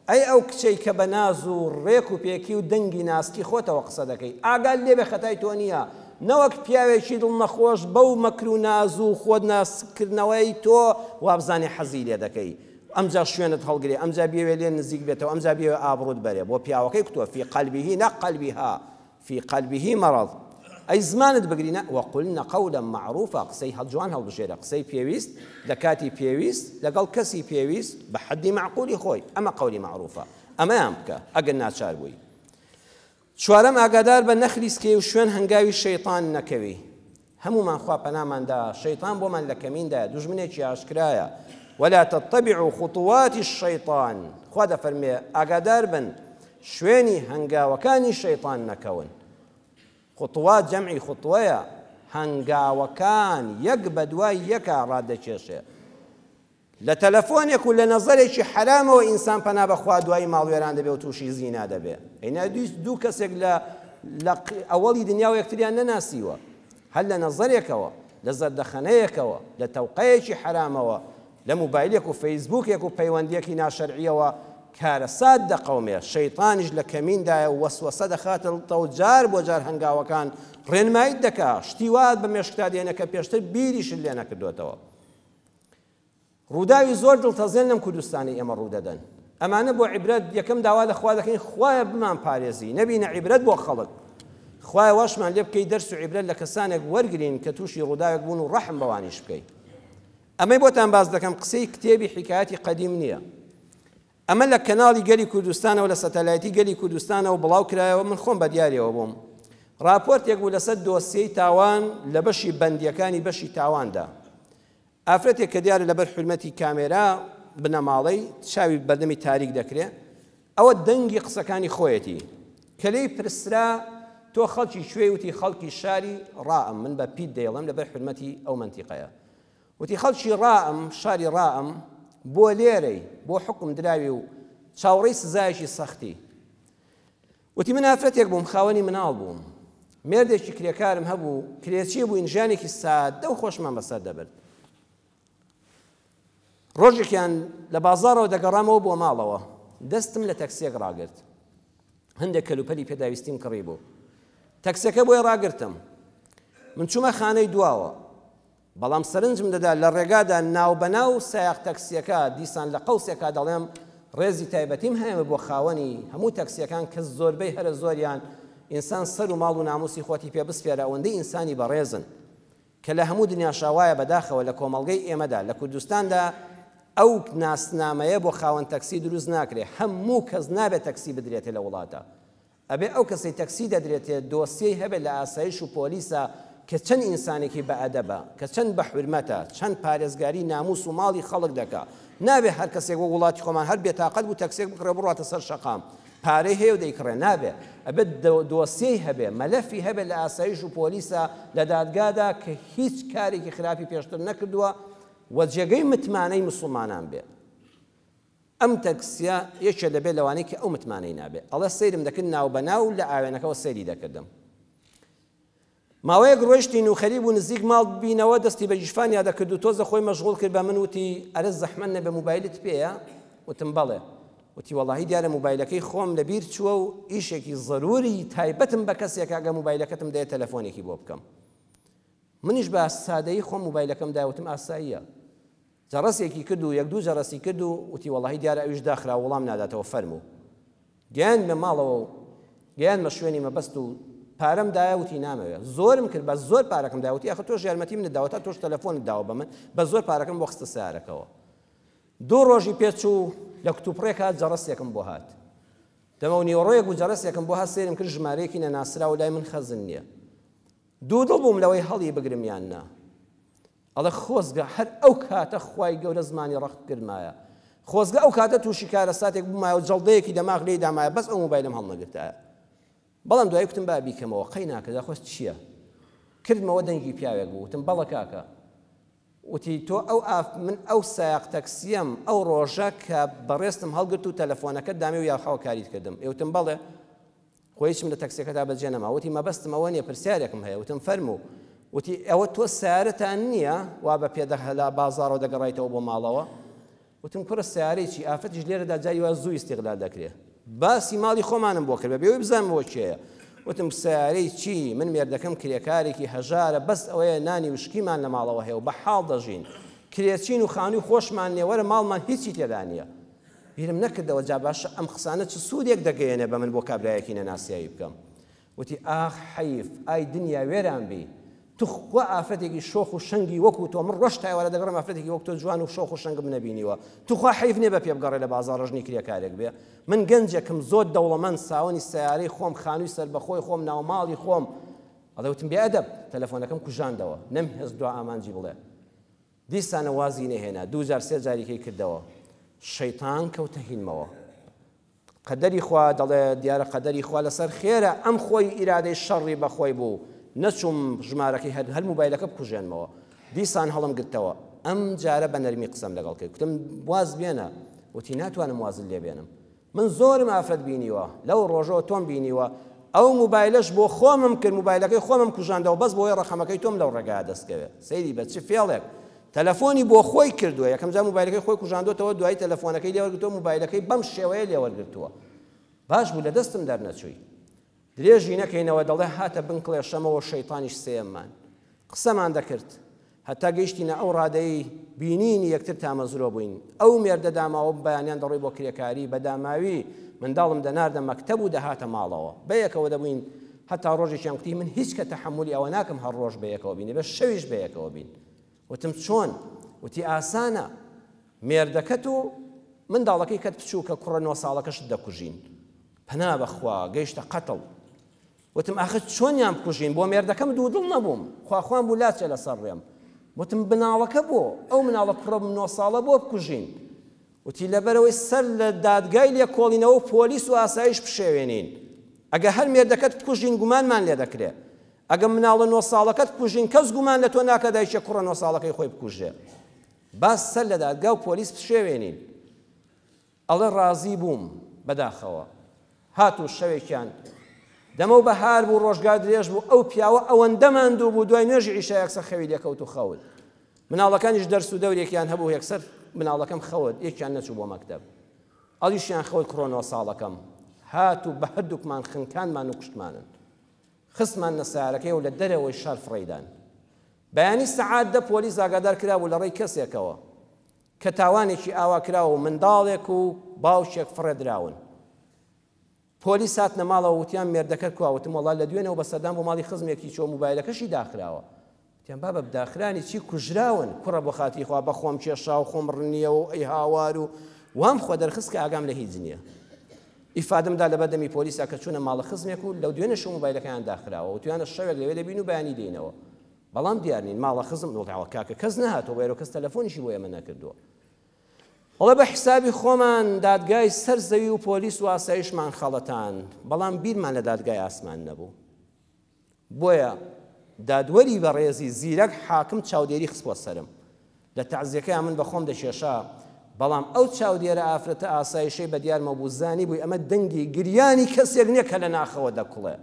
ئەی ئەو کچەی کە بە ناز و ڕێک و پێکی و دەنگی ناسکی خۆتەوە قسە دەکەی ئاگات لێبێ خەتای تۆ نییە نەوەک پیاوێکی دڵ نەخۆش بەو مەکر و ناز و خۆت ناسکردنەوەی تۆ وابزانێ حەزی لێ دەکەی ئەمجا شوێنت هەڵگرێ ئەمجا بیەوێ لێ نزیک بێتەوە ئەمجا بیەوێ ئابڕوت بەرێ بۆ پیاوەکەی کوتوە فی قلبه نەک قلبها فی قلبه مرض ئەی زمانت بگری نە وقلن قولا معروفا قسەی جوان هەڵبژێرە قسەی پێویست لە کاتی پێویست لەگەڵ کەسی پێویست بە حەدی مەعقولی خۆی ئەمە قەولی مەعروفە ئەمەیان بکە ئەگەر ناچار بووی چوارەم ئاگادار بە نەخلیسکێی و شوێن هەنگاوی شەیتان نەکەوی هەموومان خوا پەنامان دا شەیتان بۆمان لە کەمیندایە دوژمنێکی ئاشکرایە ولا تتبعوا خطوات الشیطان خوا دەفەرمێ ئاگادار بن شوێنی هەنگاوەکانی شەیتان نەکەون خطوات جەمعی خطوەیە هەنگاوەکان یەک بە دوای یەکا ڕادەکێشێ لە تەلەفۆنێک و لە نەزەرێکی حەرامەوە ئینسان پەنا بە خوا دوایی ماڵوێران دەبێ و تووشی زینا دەبێ. ئەینا دوو کەسێک لە لە ئەوەڵی دنیاوە یەکتریان نەناسیوە هەر لە نەزەرێکەوە لە زەردەخەنەیەکەوە لە تەوقەیەکی حەرامەوە لە موبایلێک و فەیسبووکێک و پەیوەندیەکی ناشەرعیەوە کارەسات دەقەومێ شەیتانیش لە کەمیندایە و وەسوەسە دەخاتە دڵتەوە جار بۆ جار هەنگاوەکان ڕێنماییت دەکا شتی وات بە مێشکتا دێنە کە پێشتر بیریشت لێ نەکردۆتەوە. ڕووداوی زۆر دڵتەزێن لەم کوردستانەی ئێمە ڕوودەدەن ئەمانە بۆ عیبرەت یەکەم داوا لە خوا دەکەین خوایە بمان پارێزی نەبینە عیبرەت بۆ خەڵک خوایە واشمان لێ بکەی دەرس و عیبرەت لە کەسانێک وەرگرین کە تووشی ڕووداوێک بوون و ڕەحم بەوانیش بکەی. ئەمەی بۆتان باس دەکەم قسەی کتێبی حیکایەتی قەدیم نییە. ئەمە لە کەناڵی گەلی کوردستانەوە لە سەتەلایتی گەلی کوردستانەوە بڵاو کرایەوە من خۆم بە دیاریەوە بووم. ڕاپۆرتێک بوو لەسەر دۆسیەی تاوان لە بەشی بەندییەکانی بەشی تاواندا. ئافرەتێک کە دیارە لەبەر حورمەتی کامێرا بنەماڵەی چاوی بەردەمی تاریک دەکرێ ئەوە دەنگی قسەکانی خۆیەتی کە لێی پرسرا تۆ خەڵکی کوێی وتی خەڵکی شاری ڕائم من بە پیت دەیڵێم لەبەر حورمەتی ئەو مەنتیقەیە وتی خەڵکی ڕائم شاری ڕائم بۆ لێرەی بۆ حوکم دراوی و چاوەڕێی سزایەکی سەختی وتی من ئافرەتێک بووم خاوەنی مناڵ بووم مێردێکی کرێکارم هەبوو کرێچی بووین ژیانێکی سادە و خۆشمان بەسەر دەبرد ڕۆژێکیان لە بازاڕەوە دەگەڕامەوە بۆ ماڵەوە دەستم لە تەکسیەک ڕاگرت هەندێک کەلوپەلی پێداویستیم کڕی بوو تەکسەکە بۆی ڕاگرتم من چوومە خانەی دواوە بەڵام سەرنجم دەدا لە ڕێگادا ناوبەناو سایەق تەکسیەکە، دیسان لە قەوسێکا دەڵێم ڕێزی تایبەتیم هەیە بۆ خاوەنی هەموو تەکسیەکان کە زۆربەی هەرە زۆریان ئینسان سەر و ماڵ و ناموسی خۆتی پێ بسپێرە ئەوەندەی ئینسانی بەڕێزن کە لە هەموو دنیاشا وایە بەداخەوە لە کۆمەڵگەی ئێمەدا لە کوردستاندا ئەو ناسنامەیە بۆ خاوەن تەکسی دروست ناکرێ هەموو کەس نابێت تەکسی بدرێتێ لە وڵاتە ئەبێ ئەو کەسەی تەکسی دەدرێتێ دۆسیەی هەبێت لە ئاسایش و پۆلیسا کە چەند ئینسانێکی بە ئەدەبە، کە چەند بە حورمەتە، چەند پارێزگاری ناموس و ماڵی خەڵک دەکا. نابێ هەر کەسێک وەک وڵاتی خۆمان هەر بێتاقەت بوو تەکسیەک بکڕێ و بڕواتە سەر شەقام. پارەی هەیە و دەیکڕێ. نابێ. ئەبێ دۆسیەی هەبێ، مەلەفی هەبێ لە ئاسایش و پۆلیسا، لە دادگادا کە هیچ کارێکی خراپی پێشتر نەکردووە و جێگەی متمانەی مسوڵمانان بێ. ئەم تەکسیە یەکێ دەبێ لەوانەی کە ئەو متمانەی نابێ. ئەڵێ سەیرم دەکرد ناوبەناو لە ئاوێنەکەوە سەیری دەکردم. ماوەیەک ڕۆیشتین و خەریک بوو نزیک ماڵ ببینەوە دەستی بە گیرفانیا دەکرد و تۆزە خۆی مەشغوڵ کرد بە من وتی ئەرێ زەحمەت نەبێ موبایلت پێیە؟ وتم بەڵێ. وتی وەڵاهی دیارە موبایلەکەی خۆم لە بیر چووە و ئیشێکی زەروری تایبەتم بە کەسێکە ئەگەر موبایلەکەتم دەیە تەلەفۆنێکی بۆ بکەم. منیش بە سادەیی خۆم موبایلەکەم دایە وتم ئاساییە. جەڕەسێکی کرد و یەک دوو جەڕەسی کرد و وتی وەڵاهی دیارە ئەویش داخرا وەڵام ناداتەوە فەرموو. گەیاندمە ماڵەوە و گەیاندمە شوێنی مەبەست و پارەم دایە وتی نامەوێ. زۆرم کرد بە زۆر پارەکەم دایە وتی ئاخر تۆش یارمەتی منت داوە تا تۆش تەلەفۆنت داوە بە من بە زۆر پارەکەم بۆ خستە سەیارەکەوە. دوو ڕۆژی پێچوو لە کتوپڕێکا جەڕەسێکم بۆ هات. دەمەو نیوەڕۆیەک بوو جەڕەسێکم بۆ هات سەیرم کرد ژمارەیەکی نەناسراو لای من خەزن نییە. دوودڵ بووم لەوەی هەڵی بگرم یان نا. ئەڵێ خۆزگە هەر ئەو کاتە خوای گەورە زمانی ڕەق بکردمایە. خۆزگە ئەو کاتە تووشی کارەساتێک بوومایە و جەڵدەیەکی دەماغ لێی دامایە بەس ئەو مۆبایلەم هەڵنەگرتایە. بەڵام دوایی کوتم با بیکەمەوە قەی ناکە داخۆ چییە؟ کردمەوە دەنگی پیاوێک بوو وتم بەڵێ کاکە. وتی تۆ ئەو ئاف من ئەو سایەق تەکسیەم ئەو ڕۆژە کە بەڕێزتم هەڵگرت و تەلەفۆنەکەت دامێ و یاخەوە کاریت کردم. ئێ وتم بەڵێ. خۆ هیچم لە تەکسیەکەدا بەجێ نەما. وتی مەبەستم ئەوە نیە پرسیارێکم هەیە. وتم فەرموو. وتی ئەوە تۆ سەیارەتان نییە وا بە پێ لە بازاڕەوە دەگەڕایتەوە بۆ ماڵەوە؟ وتم کوڕە سەیارەی چی ئافرەتیش لێرەدا جاری وا زوو ئیستیغلال دەکرێ. باسی ماڵی خۆمانم بۆ کرد بەبێ ئەوەی بزانم ئەوە کێیە. وتم سەیارەی چی من مێردەکەم کرێکارێکی هەژارە بەس ئەوەیە نانی وشکیمان لە ماڵەوە هەیە و بە حاڵ دەژین. کرێچین و خانووی خۆشمان نییە وەرە ماڵمان هیچی تێدا نییە. بیرم نەکردەوە جا باشە ئەم قسانە چ سوودێک دەگەیەنێ بە من بۆ کابرایەکی نەناسیاوی بکەم وتی ئاخ حەیف ئای دنیا وێران بی توخوا ئافرەتێکی شۆخ و شەنگی وەکو تۆ من ڕۆژ تا ئێوارە دەگەڕێم ئافرەتێکی وەک تۆ جوان و شۆخ و شەنگم نەبینیوە توخوا حەیف نییە بە پێ بگەڕێ لە بازاڕ ژنی کرێکارێک بێ من گەنجێکم زۆر دەوڵەمەند ساوەنی سەیارەی خۆم خانووی سەربەخۆی خۆم ناوماڵی خۆم ئەڵێ وتم بێ ئەدەب تەلەفۆنەکەم کوژاندەوە نەمهێشت دوا ئامانجی بڵێ دیسانە وازی نەهێنا دووجار سێ جاریکەی کردەوە شەیتان کەوتە هینمەوە قەدەری خوا دەڵێ دیارە قەدەری خوا لەسەر خێرە ئەم خۆی ئیرادەی شەڕی بەخۆی بوو نەچووم ژمارەکەی هەر هەر موبایلەکە بکوژێنمەوە دیسان هەڵم گرتەوە ئەم جارە بە نەرمی قسەم لەگەڵ کرد کوتم واز بێنە وتی ناتوانم وازت لێ بێنم من زۆرم ئافرەت بینیوە لەو ڕۆژەوە تۆم بینیوە ئەو موبایلەش بۆ خۆمم کرد موبایلەکەی خۆمم کوژاندەوە بەس بۆی ڕەقەمەکەی تۆم لەو ڕێگا دەستکەوێ سەیری بە چ فێڵێک تەلەفۆنی بۆ خۆی کردووە یەکەم جار موبایلەکەی خۆی کوژاندۆتەوە دوایی تەلەفۆنەکەی لێوەرگرتووە موبایلەکەی بەم شێوەیە لێوەرگرتووە باش بوو لە دەستم دەرنەچووی درێژی نەکەینەوە دەڵێ هاتە بن کڵێشەمەوە شەیتانیش سێیەممان. قسەمان دەکرد. هەتا گەیشتینە ئەو ڕادەی بینینی یەکتر تامەزرۆ بووین. ئەو مێردە داماوە بەیانیان دەڕۆی بۆ کرێکاری، بە داماوی منداڵم دەناردە مەکتەب و دەهاتە ماڵەوە. بەیەکەوە دەبووین. هەتا ڕۆژێکیان کوتی من هیچ کە تەحەمولی ئەوە ناکەم هەر ڕۆژ بەیەکەوە بین، دەبێ شەویش بەیەکەوە بین. وتم چۆن؟ وتی ئاسانە مێردەکەت و منداڵەکەی کەت بچووکە کوڕە نۆ ساڵەکەشت دەکوژین. پەنا بەخوا گەیشتە قەتڵ. وتم ئاخر چۆنیان بکوژین بۆ مێردەکەم دوودڵ نەبووم خواخوام بوو لاچێ لەسەر ڕێم وتم بناڵەکە بۆ ئەو مناڵە کوڕە نۆ ساڵە بۆ بکوژین وتی لەبەرەوەی سەر لە دادگای لێکۆڵینەوە و پۆلیس و ئاسایش پشێوێنین ئەگە هەر مێردەکەت بکوژین گومانمان لێ دەکرێ ئەگە مناڵە نۆ ساڵەکەت بکوژین کەس گومان لە تۆ ناکە دایکێ کوڕە نۆ ساڵەکەی خۆی بکوژێ با سەر لە دادگا و پۆلیس پشێوێنین ئەڵێ ڕازی بووم بەداخەوە هاتوو شەوێکیان دەمەو بەهار بوو ڕۆژگار درێژ بوو ئەو پیاوە ئەوەندە ماندوو بوو دوای نوێژی عیشا یەکسەر خەوی لێکەوت و خەوت مناڵەکانیش دەرس و دەورێکیان هەبوو یەکسەر مناڵەکەم خەوت یەکیان نەچوو بۆ مەکتەب ئەڵیشیان خەوت کوڕۆ نۆ ساڵەکەم هات و بە هەردووکمان خنکانمان و کوشتمانن خستمان نە سیارەکەی و لە دەرەوەی شار فڕێیدان بەیانی سەعات دە پۆلیس ئاگادار کرابوو لە ڕێی کەسێکەوە کە تاوانێکی ئاوا کراوە و منداڵێک و باوکێک فڕێدراون. پۆلیس هاتنە ماڵەوە وتیان مێردەکەت کوا؟ وتم وەڵا لە دوێنەوە بە سەردان بۆ ماڵی خزمێکی چووە موبایلەکەشی داخراوە. وتیان بابە داخرانی چی کوژراون؟ کوڕە بۆ خاتری خوا بە خۆم کێشا و خۆم ڕنیەوە و ئەی هاوار و وام خۆ دەرخست کە ئاگام لە هیچ نییە. ئیفادەم دا لەبەر دەمی پۆلیسا کە چوونە ماڵە خزمێک و لەو دوێنێشەو موبایلەکەیان داخراوە وتویانە شەوێک لەوێ دەبین و بەیانی دێینەوە. بەڵام دیار نین ماڵە خزم وڵاوە کاکە کەس نەهاتووە بۆ ئێرە کەس تەلەفۆنیشی بۆ ئێمە نەکردووە ئەڵێ بە حسابی خۆمان دادگای سەر زەوی و پۆلیس و ئاسایشمان خەڵەتان بەڵام بیرمان لە دادگای ئاسمان نەبوو بۆیە دادوەری بەڕێزی زیرەک حاکم چاودێری خستوە سەرم لە تەعزیەکەیان من بەخۆم دەکێشا بەڵام ئەو چاودێرە ئافرەتە ئاسایشەی بە دیارمەوە بوو زانی بووی ئەمە دەنگی گریانی کەسێک نییە کە لە ناخەوە دەکوڵێ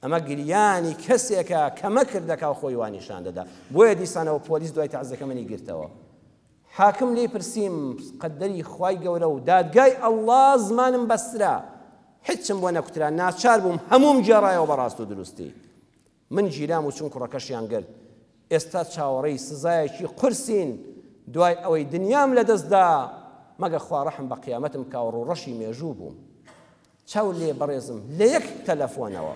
ئەمە گریانی کەسێکە کە مەکر دەکا و خۆی وا نیشان دەدا. بۆیە دیسانەوە پۆلیس دوای تەعزیەکە منی گرتەوە. حاکم لێی پرسیم قەدەری خوای گەورە و دادگای ئەڵڵا زمانم بەسترا. هیچم بۆ نەکوترا ناچار بووم هەمووم گێڕایەوە بە ڕاست و دروستی. من گیرام و چون کوڕەکەشیان گرت. ئێستا چاوەڕێی سزایەکی قورسین دوای ئەوەی دنیام لەدەست دا مەگە خوا ڕەحم بە قیامەتم بکا و ڕووڕەشی مێژوو بووم. چاو لێ بەڕێزم لە یەک تەلەفۆنەوە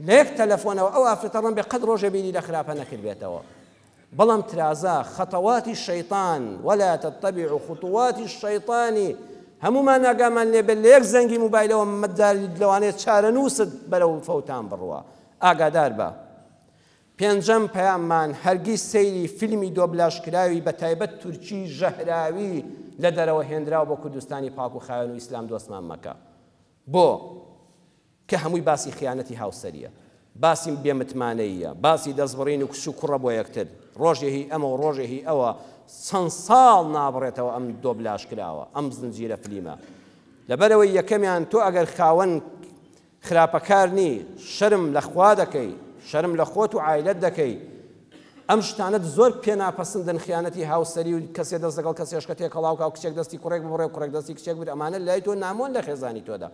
لە یەک تەلەفۆنەوە ئەو ئافرەتە ڕەنبێ قەت ڕۆژێ بیری لە خراپە نەکردبێتەوە بەڵام ترازا خەتەواتی شەیطان ولا تتبعوا خطوات الشیطان هەمومان ئاگامان لێ بێت لە یەک زەنگی موبایلەوە مەداری لەوانەیە چارەنووست بەرەو فەوتان بڕوا ئاگادار بە پێنجەم پەیاممان هەرگیز سەیری فیلمی دۆبلاژکراوی بەتایبەت تورکی ژەهراوی لە دەرەوە هێنراو بۆ کوردستانی پاک و خاوێن و ئیسلام دۆستمان مەکە بۆ کە هەمووی باسی خیانەتی هاوسەریە باسی بێ متمانەییە باسی دەستبڕین و کچ و کوڕە بۆ یەکتر ڕۆژێ هی ئەمە و ڕۆژێ هی ئەوە چەند ساڵ نابڕێتەوە ئەم دۆبلاژ کراوە ئەم زنجیرە فلیمە لەبەرەوەی یەکەمیان تۆ ئەگەر خاوەن خراپەکار نی شەرم لە خوا دەکەی شەرم لە خۆت و عایلەت دەکەی ئەم شتانەت زۆر پێ ناپەسندن خیانەتی هاوسەری و کەسێ دەست لەگەڵ کەسێشکە تێکەڵاو کا و کچێک دەستی کوڕێک ببڕێ و کوڕێک دەستی کچێک بگرێ ئەمانە لای تۆ نامۆن لە خێزانی تۆدا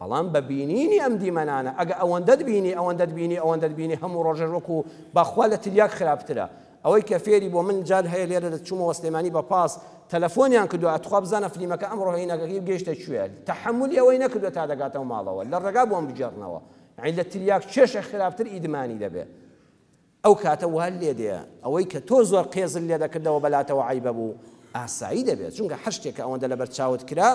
بەڵام بە بینینی ئەم دیمەنانە ئەگە ئەوەندەت بینی ئەوەندەت بینی ئەوەندەت بینی هەموو ڕۆژێش وەکو بەخوا لە تریاک خراپترە ئەوەی کە فێری بۆ من جار هەیە لێرە دەچوومەوە سلێمانی بە پاس تەلەفۆنیان کردووە ئەتخوا بزانە فلیمەکە ئەمڕۆ هینەکەی گەیشتە کوێ تەحەمولی ئەوەی نەکردووە تا دەگاتەوە ماڵەوە لە ڕێگا بۆم بگێڕنەوە یعنی لە تریاک کێشێک خراپتر ئیدمانی دەبێ ئەو کاتە وا لێ دێ ئەوەی کە تۆ زۆر قێزت لێ دەکردەوە بەلاتەوە عەیبە بوو ئاسایی دەبێت چونکە هەر شتێک کە ئەوەندە لەبەر چاوت کرا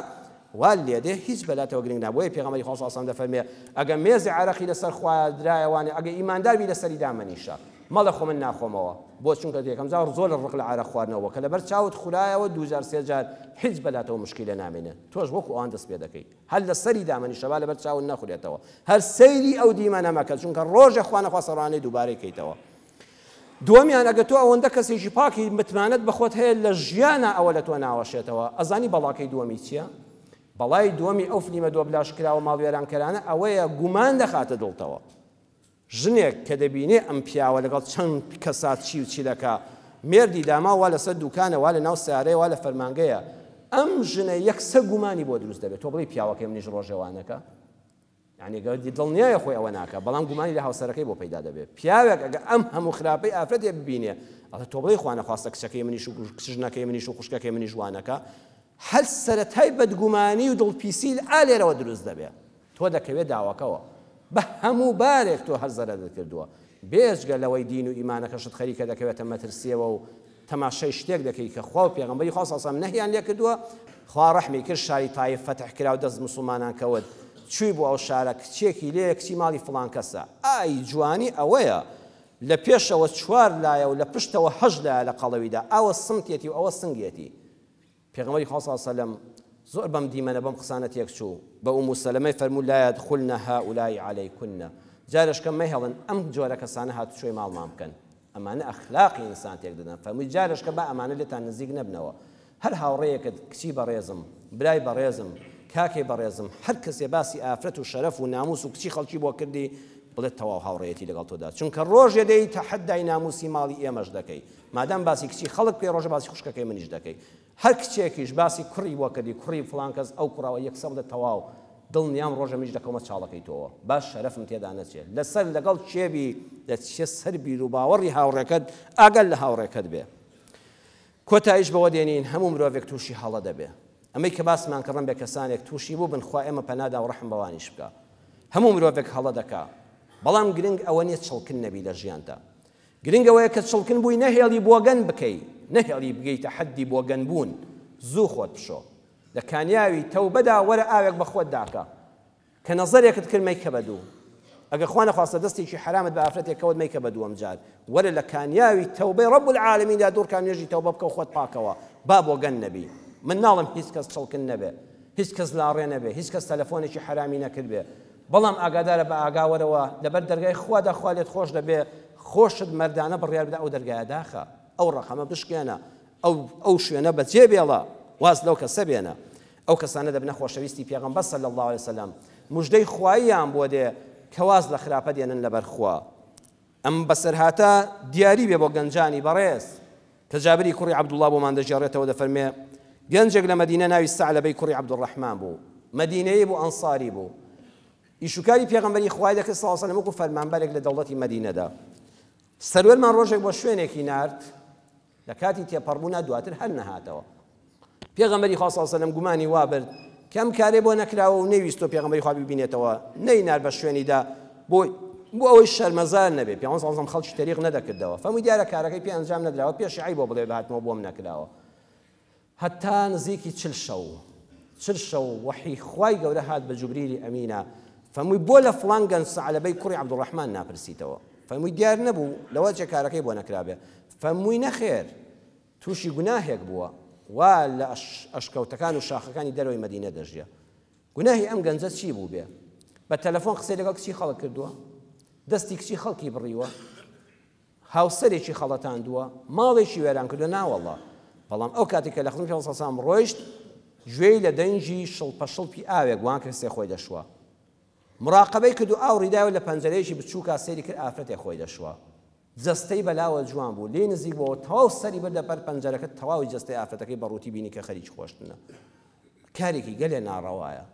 وا لێ دێ هیچ بەلاتەوە گرنگ نا بۆیە پێغەمبەری خوا صلی الله علیه و سلم دەفەرمێ ئەگە مێزی عەرەقی لەسەر خوایە درایەوانێ ئەگە ئیماندار بی لەسەری دامەنیشە مەڵێ خۆ من ناخۆمەوە بۆ چونکە یەکەم جار زۆر ڕق لە عەرەق خواردنەوە کە لەبەر چاوت خورایەوە دووجار سێ جار هیچ بەلاتەوە مشکیلە نامێنێ تۆش وەکو ئەوان دەست پێ دەکەی هەر لەسەری دامەنیشە با لەبەر چاوت نەخورێتەوە هەر سەیری ئەو دیمەنە مەکە چونکە ڕۆژێ خوا نەخواستە ڕانەی دووبارەی کەیتەوە دووەمیان ئەگە تۆ ئەوەندە کەسێکی پاکی متمانەت بەخۆت هەیە لە ژیانە ئەوە لە تۆ ناوەشێتەوە ئەزانی بەڵاکەی دووەمی چییە؟ بەڵای دووەمی ئەو فلیمە دۆبلاژ کراوە ماڵوێرانکەرانە ئەوەیە گومان دەخاتە دڵتەوە ژنێک کە دەبینێ ئەم پیاوە لەگەڵ چەند کەسا چی و چی دەکا، مێردی داماو وا لەسەر دوکانە، وا لەناو سەیارەیە، وا لە فەرمانگەیە، ئەم ژنە یەکسەر گومانی بۆ دروست دەبێت، تۆ بڵێی پیاوەکەی منیش ڕۆژێ وا نەکا؟ یانی گەر دڵنیایە خۆی ئەوە ناکا، بەڵام گومانی لە هاوسەرەکەی بۆ پەیدا دەبێت. پیاوێک ئەگەر ئەم هەموو خراپەی ئافرەتێ ببینێ، ئەڵێ تۆ بڵێی خوا نەخواستە کچەکەی منیش و ژنەکەی منیش و خوشکەکەی منیش وا نەکا؟ هەر سەرەتای بەدگومانی و دڵپیسی ئا لێرەوە دروست دەبێ. تۆ دەکەوێ داوەکەوە بە هەموو بارێک تۆ هەر زەرەرت کردووە بێجگە لەوەی دین و ئیمانەکەشت خەریکە دەکەوێتە مەترسیەوە و. تەماشای شتێک دەکەی کە خوا و پێغەمبەری خوا صلی اللە علیە وسلم نەهیان لێ کردووە، خوا ڕەحمی کرد شاری تایف فەتح کرا و دەست موسڵمانان کەوت، چووی بۆ ئەو شارە کچێکی لێیە کچی ماڵی فڵان کەسە، ئای جوانی ئەوەیە لە پێشەوە چوار لایە و لە پشتەوە هەشت لایە لە قەڵەویدا، ئەوە سمتێتی و ئەوە سنگێتی. پێغەمبەری خوا صلی اللە علیە وسلم زۆر بەم دیمەنە بەم قسانە تێکچوو، بە ئوم سەلەمەی فەرموو لا یدخلن هؤلاء علیکن، جارێشکە مەهێڵن ئەم جۆرە کەسانە هاتوچۆی ماڵمان بکەن، ئەمانە ئەخلاقی ئینسان تێک دەدەن، فەرمووی جارێشکە با ئەمانە لێتان نزیک نەبنەوە، هەر هاوڕێیەکت کچی بەڕێزم، برای بەڕێزم، کاکەی بەڕێزم، هەر کەسێ باسی ئافرەت و شەرەف و ناموس و کچی خەڵکی بۆ کردی بڵێ تەواو هاوڕێیەتی لەگەڵ تۆدا، چونکە ڕۆژێ دێی تەحەدای ناموسی ماڵی ئێمەش دەکەی، مادام باسی کچی خەڵک بکەی ڕۆژە باسی خوشکەکەی منیش دەکەی هەر کچێکیش باسی کوڕی بۆ کردی کوڕی فڵان کەس ئەو کوڕەوە یەکسەر بڵێ تەواو دڵنیام ڕۆژە منیش دەکەومە چاڵەکەی تۆوە با شەرەفم تێدا نەچێ لەسەر لەگەڵ کێ بی دەچێ سەر بیروباوەڕی هاوڕێکەت ئاگات لە هاوڕێکەت بێ کۆتاییش بەوە دێنین هەموو مرۆڤێک تووشی هەڵە دەبێ ئەمەی کە باسمان کرد ڕەنبێ کەسانێک تووشی بووبن خوا ئێمە پەنادا و ڕەحم بەوانیش بکا هەموو مرۆڤێک هەڵە دەکا بەڵام گرنگ ئەوە نییە چڵکن نەبی لە ژیانتا گرنگ ئەوەیە کە چڵکن بووی نەهێڵی بۆگەن بکەی، نەهێڵی بگەیتە حەدی بۆگەن بوون، زوو خۆت بشۆ. لە کانیاوی تەوبەدا وەرە ئاوێک بە خۆتدا کە. کە نەزەرێکت کرد مەیکە بە دوو. ئەگەر خوا نەخواستە دەستێکی حەرامت بە ئافرەتێک کەوت مەیکە بە دووەم جار. وەرە لە کانیاوی تەوبەی رب العالمیندا دووڕکا نوێژی تەوبە بکە و خۆت پاکەوە با بۆگەن نەبی. من ناڵێم هیچ کەس چڵکن نەبێ. هیچ کەس لاڕێ نەبێ. هیچ کەس تەلەفۆنێکی حەرامی نەکردبێ. بەڵام ئاگادارە بە ئاگا وەرەوە لەبەر دەرگای خوادا خوا لێت خۆش دەبێ خۆشت مەردانە بڕیار بدە ئەو دەرگایە داخە ئەو ڕەقەمە بشکێنە ئەو ئەو شوێنە بەجێ بێڵە واز لەو کەسە بێنە ئەو کەسانە دەبنە خۆشەویستی پێغەمبەر صلی الله علیه وسلم مژدەی خواییان بۆ دێ کە واز لە خراپە دێنن لەبەر خوا ئەم بەسەرهاتە دیاری بێ بۆ گەنجانی بەڕێز کە جابری کوڕی عەبدوڵڵا بۆمان دەگێڕێتەوە دەفەرمێ، گەنجێک لە مەدینە ناوی سەعلەبەی کوڕی عەبدولڕەحمان بوو، مەدینەیی بوو ئەنساری بوو، ئیشوکاری پێغەمبەری خوای دەکرد صلی اللە علیه و سلم وەکو فەرمانبەرێک لە دەوڵەتی مەدینەدا. سەروەرمان ڕۆژێک بۆ شوێنێکی نارد، لە کاتی تێپەڕبوونا دواتر هەر نەهاتەوە. پێغەمبەری خوا صلی اللە علیه و سلم گومانی وا برد کە ئەم کارەی بۆ نەکراوە و نەیویستووە پێغەمبەری خوا بیبینێتەوە، نەینارد بە شوێنیدا بۆ بۆ ئەوەی شەرمەزار نەبێ، پێغەمبەر صلی اللە علیه و سلم خەڵکی تەریق نەدەکردەوە، فەرمووی دیارە کارەکەی پێ ئەنجام نەدراوە، پێشی عەیبە بڵێ بهاتمەوە بۆم نەکراوە. هەتا نزیکی چل شەو، چل شەو وەحی خوای گەورە هات بە جوبریلی ئەمینە، فەرمووی بۆ لە فڵان گەنج سەعلەبەی کوڕی عەبدوڕەحمان ناپرسیتەوە؟ فەرمووی دیار نەبوو لەوەچێ کارەکەی بۆ نەکرابێ، فەرمووی نەخێر، تووشی گوناهێک بووە وا لە ئەشکەوتەکان و شاخەکانی دەرەوەی مەدینە دەژیا. گوناهی ئەم گەنجە چی بووبێ؟ بە تەلەفۆن قسەی لەگەڵ کچی خەڵک کردووە؟ دەستی کچی خەڵکی بڕیوە؟ هاوسەرێکی خەڵەتاندووە؟ ماڵێکی وێران کردووە؟ ناوەڵا. بەڵام ئەو کاتێک کە لە خزمەتی پێغەمبەر صلی اللە علیه و سلم ڕۆیشت، گوێی لە دەنگی شڵپە شڵپی ئاوێک وان کەسێ خۆی دەشوا. مراقەبەی کرد و ئاوڕی دایەوە لە پەنجەرەیەکی بچووکا سەیری کرد ئافرەتێک خۆی دەشوا. جەستەی بەلاوە جوان بوو، لێی نزیک بۆوە تەواو سەری بردە بەر پەنجەرەکە تەواوی جەستەی ئافرەتەکەی بە ڕووتی بینی کە خەریکی خۆشتنە. کارێکی گەلێ ناڕەوایە.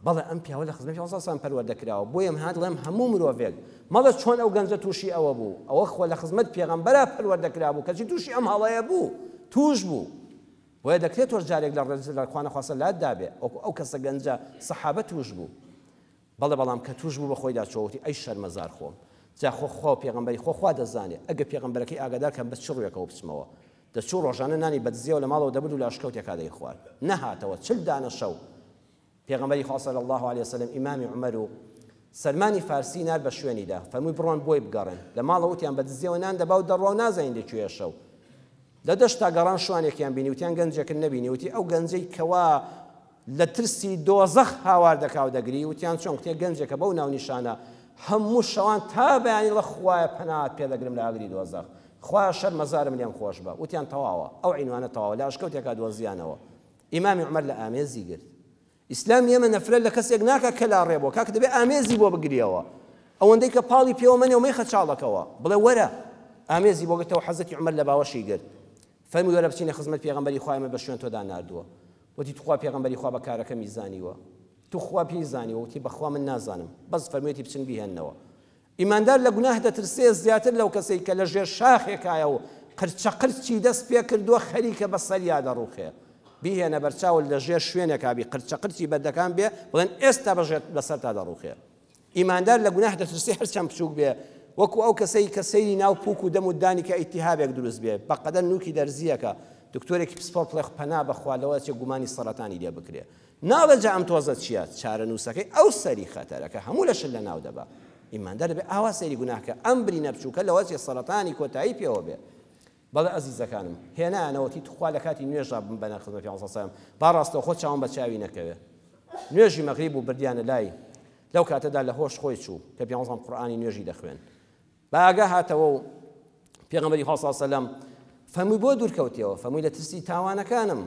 بەڵێ ئەم پیاوە لە خزمەتی پێغەمبەر صلی پەروەردە کراوە، بۆیە من هات دەڵێم هەموو مرۆڤێک مەڵێ چۆن ئەو گەنجە تووشی ئەوە بوو، ئەوە خۆ لە خزمەت پێغەمبەرا پەروەردە کرابوو کەچی تووشی ئەم هەڵەیە بوو، تووش بوو. بۆیە دەکرێت تۆش جارێک لە ڕێز لە خوا نەخواستە لات دابێ وەکو ئەو کەسە گەنجە سەحابە تووش بوو. بەڵێ بەڵام کە تووش بوو بە خۆیدا چۆوە وتی ئەی شەرمەزار خۆم جا خۆ خوا و پێغەمبەری خۆ خوا دەزانێ ئەگەر پێغەمبەرەکەی ئاگادار کەم بە چ ڕووێکەوە بچمەوە دەچوو ڕۆژانە نانی بە دزیەوە لە ماڵەوە دەبرد و لە ئەشکەوتێکا دەیخوارد نەهاتەوە چل دانە شەو پێغەمبەری خوا صلی اللە علیه وسلم ئیمامی عومەر و سەلمانی فارسی نارد بە شوێنیدا فەرمووی بڕۆن بۆی بگەڕێن لە ماڵەوە وتیان بە دزیەوە نان دەبا و دەڕوا و نازانین لە کوێیە شەو لە دەشتا گەڕان شوانێکیان بینی وتیان گەنجێکت نەبینی وتی ئەو گەنجەی کەوا لە ترسی دۆزەخ هاوار دەکا و دەگری، وتیان چۆن؟ کوتێ گەنجێکە بەو ناونیشانە هەموو شەوان تا بەیانی دەڵێ خوایە پەنات پێ دەگرم لە ئاگری دۆزەخ، خوایە شەرمەزارم لێم خۆش بە، وتیان تەواوە ئەو عینوانە تەواوە، لە ئەشکەوتێکا دۆزیانەوە. ئیمامی عومەر لە ئامێزی گرت. ئیسلامی ئێمە نەفرەت لە کەسێک ناکا کە لاڕێ بووە، کاکە دەبێ ئامێزی بۆ بگریەوە، ئەوەندەی کە پاڵی پێوە مەنێ و مەیخە چاڵەکەوە، بڵێ وەرە، ئامێزی بۆ گرتەوە حەزرەتی عومەر لە باوەشی گرت. فەرمووی وەرە بچینە خزمەت پێغەمبەری خوا ئێمە بە شوێن تۆدا ناردووە. وتی توخوا پێغەمبەری خوا بە کارەکەمی زانیوە؟ توخوا پێی زانیوە؟ وتی بەخوا من نازانم بەس فەرموویەتی بچن بیهێننەوە. ئیماندار لە گوناه دەترسێ زیاتر لەو کەسەی کە لە ژێر شاخێکایە و قرچە قرچی دەست پێ کردووە خەریکە بە سەریا دەڕوخێ. بیهێنە بەرچاوت لە ژێر شوێنێکا بی قرچە قرچی بەردەکان بێ بڵێن ئێستا بە ژێر بەسەرتا دەڕوخێ. ئیماندار لە گوناه دەترسێ هەرچەند بچووک بێ. وەکو ئەو کەسەی کە سەیری ناو پوک و دەم و دانی کە ئیلتیهابێک دروست بێ بەقەدەر نوکی دەرزییەکە دکتۆرێکی پسپۆڕ بڵێ پەنا بەخوا لەوە ئەچێ گومانی سەرەتانی لێ بکرێ ناڵێ جا ئەم تۆزە چییە چارەنووسەکەی ئەو سەری خەتەرە کە هەموو لەشت لەناو دەبا ئیماندار دەبێ ئاوا سەیری گوناه کە ئەم برینە بچووکە لەوە ئەچێ سەرەتانی کۆتایی پێوە بێ بەڵێ ئەزیزەکانم هێنایانەوە تی توخوا لە کاتی نوێژا بمبەنە خزمەت پێغەمبەر صلی اللە علیه و سلم با ڕاستەوخۆ چاوم بە چاوی نەکەوێ نوێژی مەغریب بوو بردیانە لای لەو کاتەدا لە هۆش خۆی چوو کە پێغەمبەر صلی قورئانی نوێژی دەخوێن بە ئاگا هاتەوە و پێغەمبەری خوا صلی اللە علیه و سلم فەرمووی بۆ دوور کەوتیەوە فەرمووی لە ترسی تاوانەکانم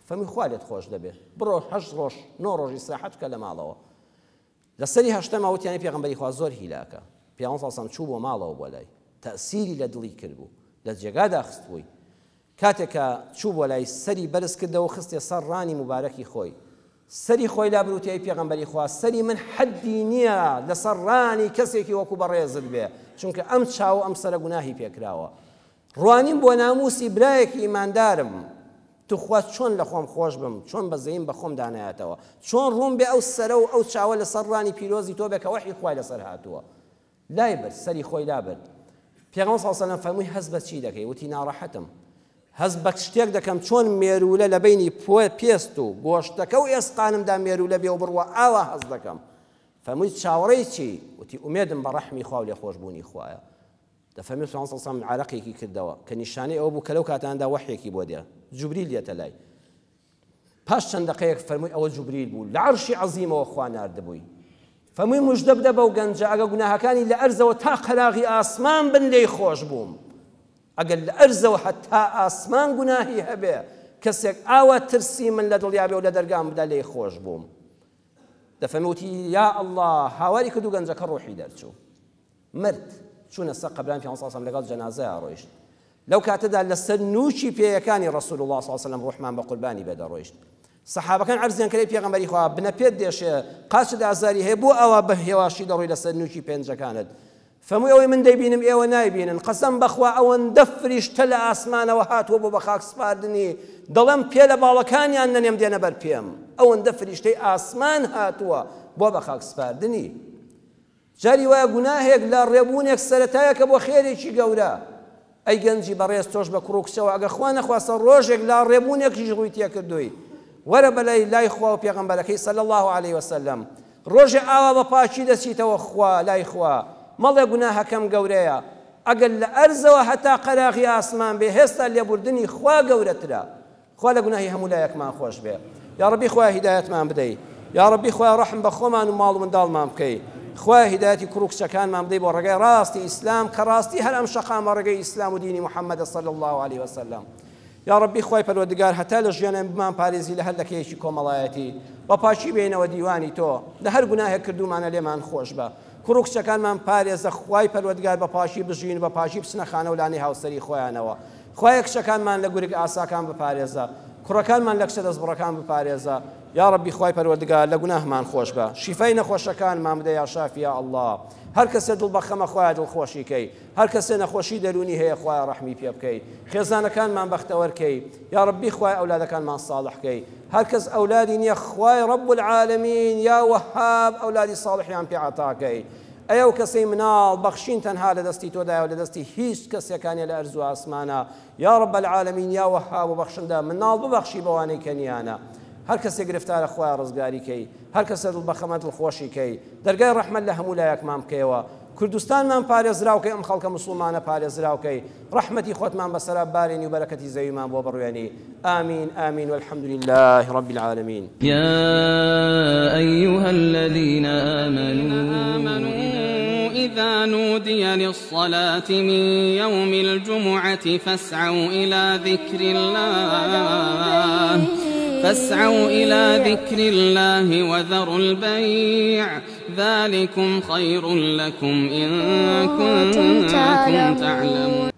فەرمووی خوا لێت خۆش دەبێ بڕۆ هەشت ڕۆژ نۆ ڕۆژ ئیسراحەت بکە لە ماڵەوە لە سەری هەشتەما وتیانی پێغەمبەری خوا زۆر هیلاکە پێغەمبەر صلی اللە علیه و سلم چوو بۆ ماڵەوە بۆ لای تەئسیری لە دڵی کردبوو لە جێگادا خستبووی کاتێک کە چوو بۆ لای سەری بەرز کردەوە خستێ سەر ڕانی موبارەکی خۆی سەری خۆی لابرد وتی ئەی پێغەمبەری خوا سەری من حەدی نییە لەسەر ڕانی کەسێکی وەکو بەڕێزت بێ چونکە ئەم چاو ئەم سەرە گوناهی پێکراوە ڕوانیم بۆ ناموسی برایەکی ئیماندارم توخوا چۆن لە خۆم خۆش بم چۆن بەزەیم بە خۆم دانایەتەوە چۆن ڕووم بێ ئەو سەرە و ئەو چاوە لەسەر ڕانی پیرۆزی تۆ بێ کە وەحی خوای لەسەر هاتووە لای برد سەری خۆی لابرد پێغەمبەر صلی اللە علیه و سلم فەرمووی هەست بە چی دەکەی وتی ناڕەحەتم هەست بە شتێک دەکەم چۆن مێروولە لە بینی پێست و گۆشتەکە و ئێسقانمدا مێروولە بێ و بڕوا ئاوا هەست دەکەم فەرمووی چاوەڕێی چی وتی ئومێدم بە ڕەحمی خوا و لێخۆشبوونی خوایە دەفەرمێ پێغەمبەر صلی اللە علیه و سلم عەرەقێکی کردەوە کە نیشانەی ئەوە بوو کە لەو کاتاندا وەحیەکی بۆ دێ جوبریل دێتە لای پاش چەند دەقەیەک فەرمووی ئەوە جوبریل بوو لە عەرشی عەزیمەوە خوا ناردبووی فەرمووی مژدە بدە بەو گەنجە ئەگە گوناهەکانی لە ئەرزەوە تا قەراغی ئاسمان بن لێی خۆش بووم ئەگەر لە ئەرزەوە هەتا ئاسمان گوناهی هەبێ کەسێک ئاوا ترسی من لە دڵیا بێ و لە دەرگام بدا لێی خۆش بووم دەفەرمی وتی یا ئەڵڵا هاواری کرد و گەنجەکە ڕۆحی دەرچوو مرد چوونە سەر قەبران پێغەمبەر صلی اللە علیه و سلم لەگەڵ جەنازەیا ڕۆیشت لەو کاتەدا لەسەر نوکی پێیەکانی ڕسول الله صلی الله علیه و سلم ڕوحمان بە قوربانی بێ دەڕۆیشت سەحابەکان عەرزیان کرد پێغەمبەری خوا بنە پێت دێشێ قاچت ئازاری هەیە بۆ ئەوە بە هێواشی دەڕۆی لەسەر نوکی پێنجەکانت فەرمووی ئەوەی من دەیبینم ئێوە نایبینن قەسەم بەخوا ئەوەندە فریشتە لە ئاسمانەوە هاتووە بۆ بەخاک سپاردنی دەڵێم پێ لە باڵەکانیان نەنێم دێنە بەر پێم ئەوەندە فریشتەی ئاسمان هاتووە بۆ بەخاک سپاردنی جاری وایە گوناهێک لە ڕێبوونێک سەرەتایەکە بۆ خێرێکی گەورە. ئەی گەنجی بەڕێز تۆش بە کوڕ و کچەوە ئەگەر خوا نەخواستە ڕۆژێک لا ڕێبوونێکیش ڕووی تێکردووی وەرە بەلای لای خوا و پێغەمبەرەکەی صلی الله علیه وسلم ڕۆژێ ئاوا بە پاکی دەچیتەوە خوا لای خوا مەڵێ گوناهەکەم گەورەیە ئەگەر لە ئەرزەوە هەتا قەراغی ئاسمان بێ هێستا لێبوردنی خوا گەورەترە خوا لە گوناهی هەموو لایەکمان خۆش بێ یاڕەبی خوایە هیدایەتمان بدەی یاڕەبی خوایە ڕەحم بە خۆمان و ماڵ و منداڵمان بکەی خوایە هیدایەتی کوڕ و کچەکانمان بدەی بۆ ڕێگای ڕاستی ئیسلام کە ڕاستی هەر ئەم شەقامە ڕێگەی ئیسلام و دینی محەممەدە صلی الله علیه وسلم یا ڕەبی خوای پەروەردگار هەتا لە ژیانیان بمان پارێزی لە هەر لەکەیەکی کۆمەڵایەتی بە پاکی بێینەوە دیوانی تۆ لە هەر گوناهێک کردوومانە لێمان خۆش بە کوڕ و کچەکانمان پارێزە خوای پەروەردگار بە پاکی بژین و بە پاکی بچنە خانە و لانەی هاوسەری خۆیانەوە خوایە کچەکانمان لە گورگ ئاساکان بپارێزە کوڕەکانمان لە کچە دەستبڕەکان بپارێزە یاڕەبی خوای پەروەردگار لە گوناهمان خۆش بە شیفای نەخۆشەکانمان بدە یا شافی یا اللە هەر کەسێ دڵ بەخەمە خوایە دڵخۆشی کەی هەر کەسێ نەخۆشی دەروونی هەیە خوایە ڕەحمی پێ بکەی خێزانەکانمان بەختەوەر کەی یاڕەبی خوای ئەولادەکانمان ساڵح کەی هەر کەس ئەولادی نییە خوای رب العالمین یا وەهاب ئەولادی ساڵحیان پێ عەتا کەی ئەی ئەو کەسەی مناڵ بەخشین تەنها لە دەستی تۆدایە و لە دەستی هیچ کەسێکا نیە لە ئەرز و ئاسمانا یا رب العالمین یا وەهاب و بەخشندە مناڵ ببەخشی بەوانەی کە نیانە هەر کەسێ گرفتارە خوایە ڕزگاری کەی هەر کەسێ دڵ بەخەمە دڵخۆشی کەی دەرگای ڕەحمەت لە هەموو لایەکمان بکەیەوە کوردستانمان پارێزراو کەی ئەم خەڵکە موسڵمانە پارێزراو کەی ڕەحمەتی خۆتمان بەسەرا بارێنی و بەرەکەتی زەویمان بۆ بڕوێنی آمین آمین والحمد لله رب العالمین. يا أيها الذين آمنوا إذا نودي للصلاة من يوم الجمعة فاسعوا إلى ذكر الله فاسعوا إلى ذكر الله وذروا البيع ذلكم خير لكم إن كنتم تعلمون.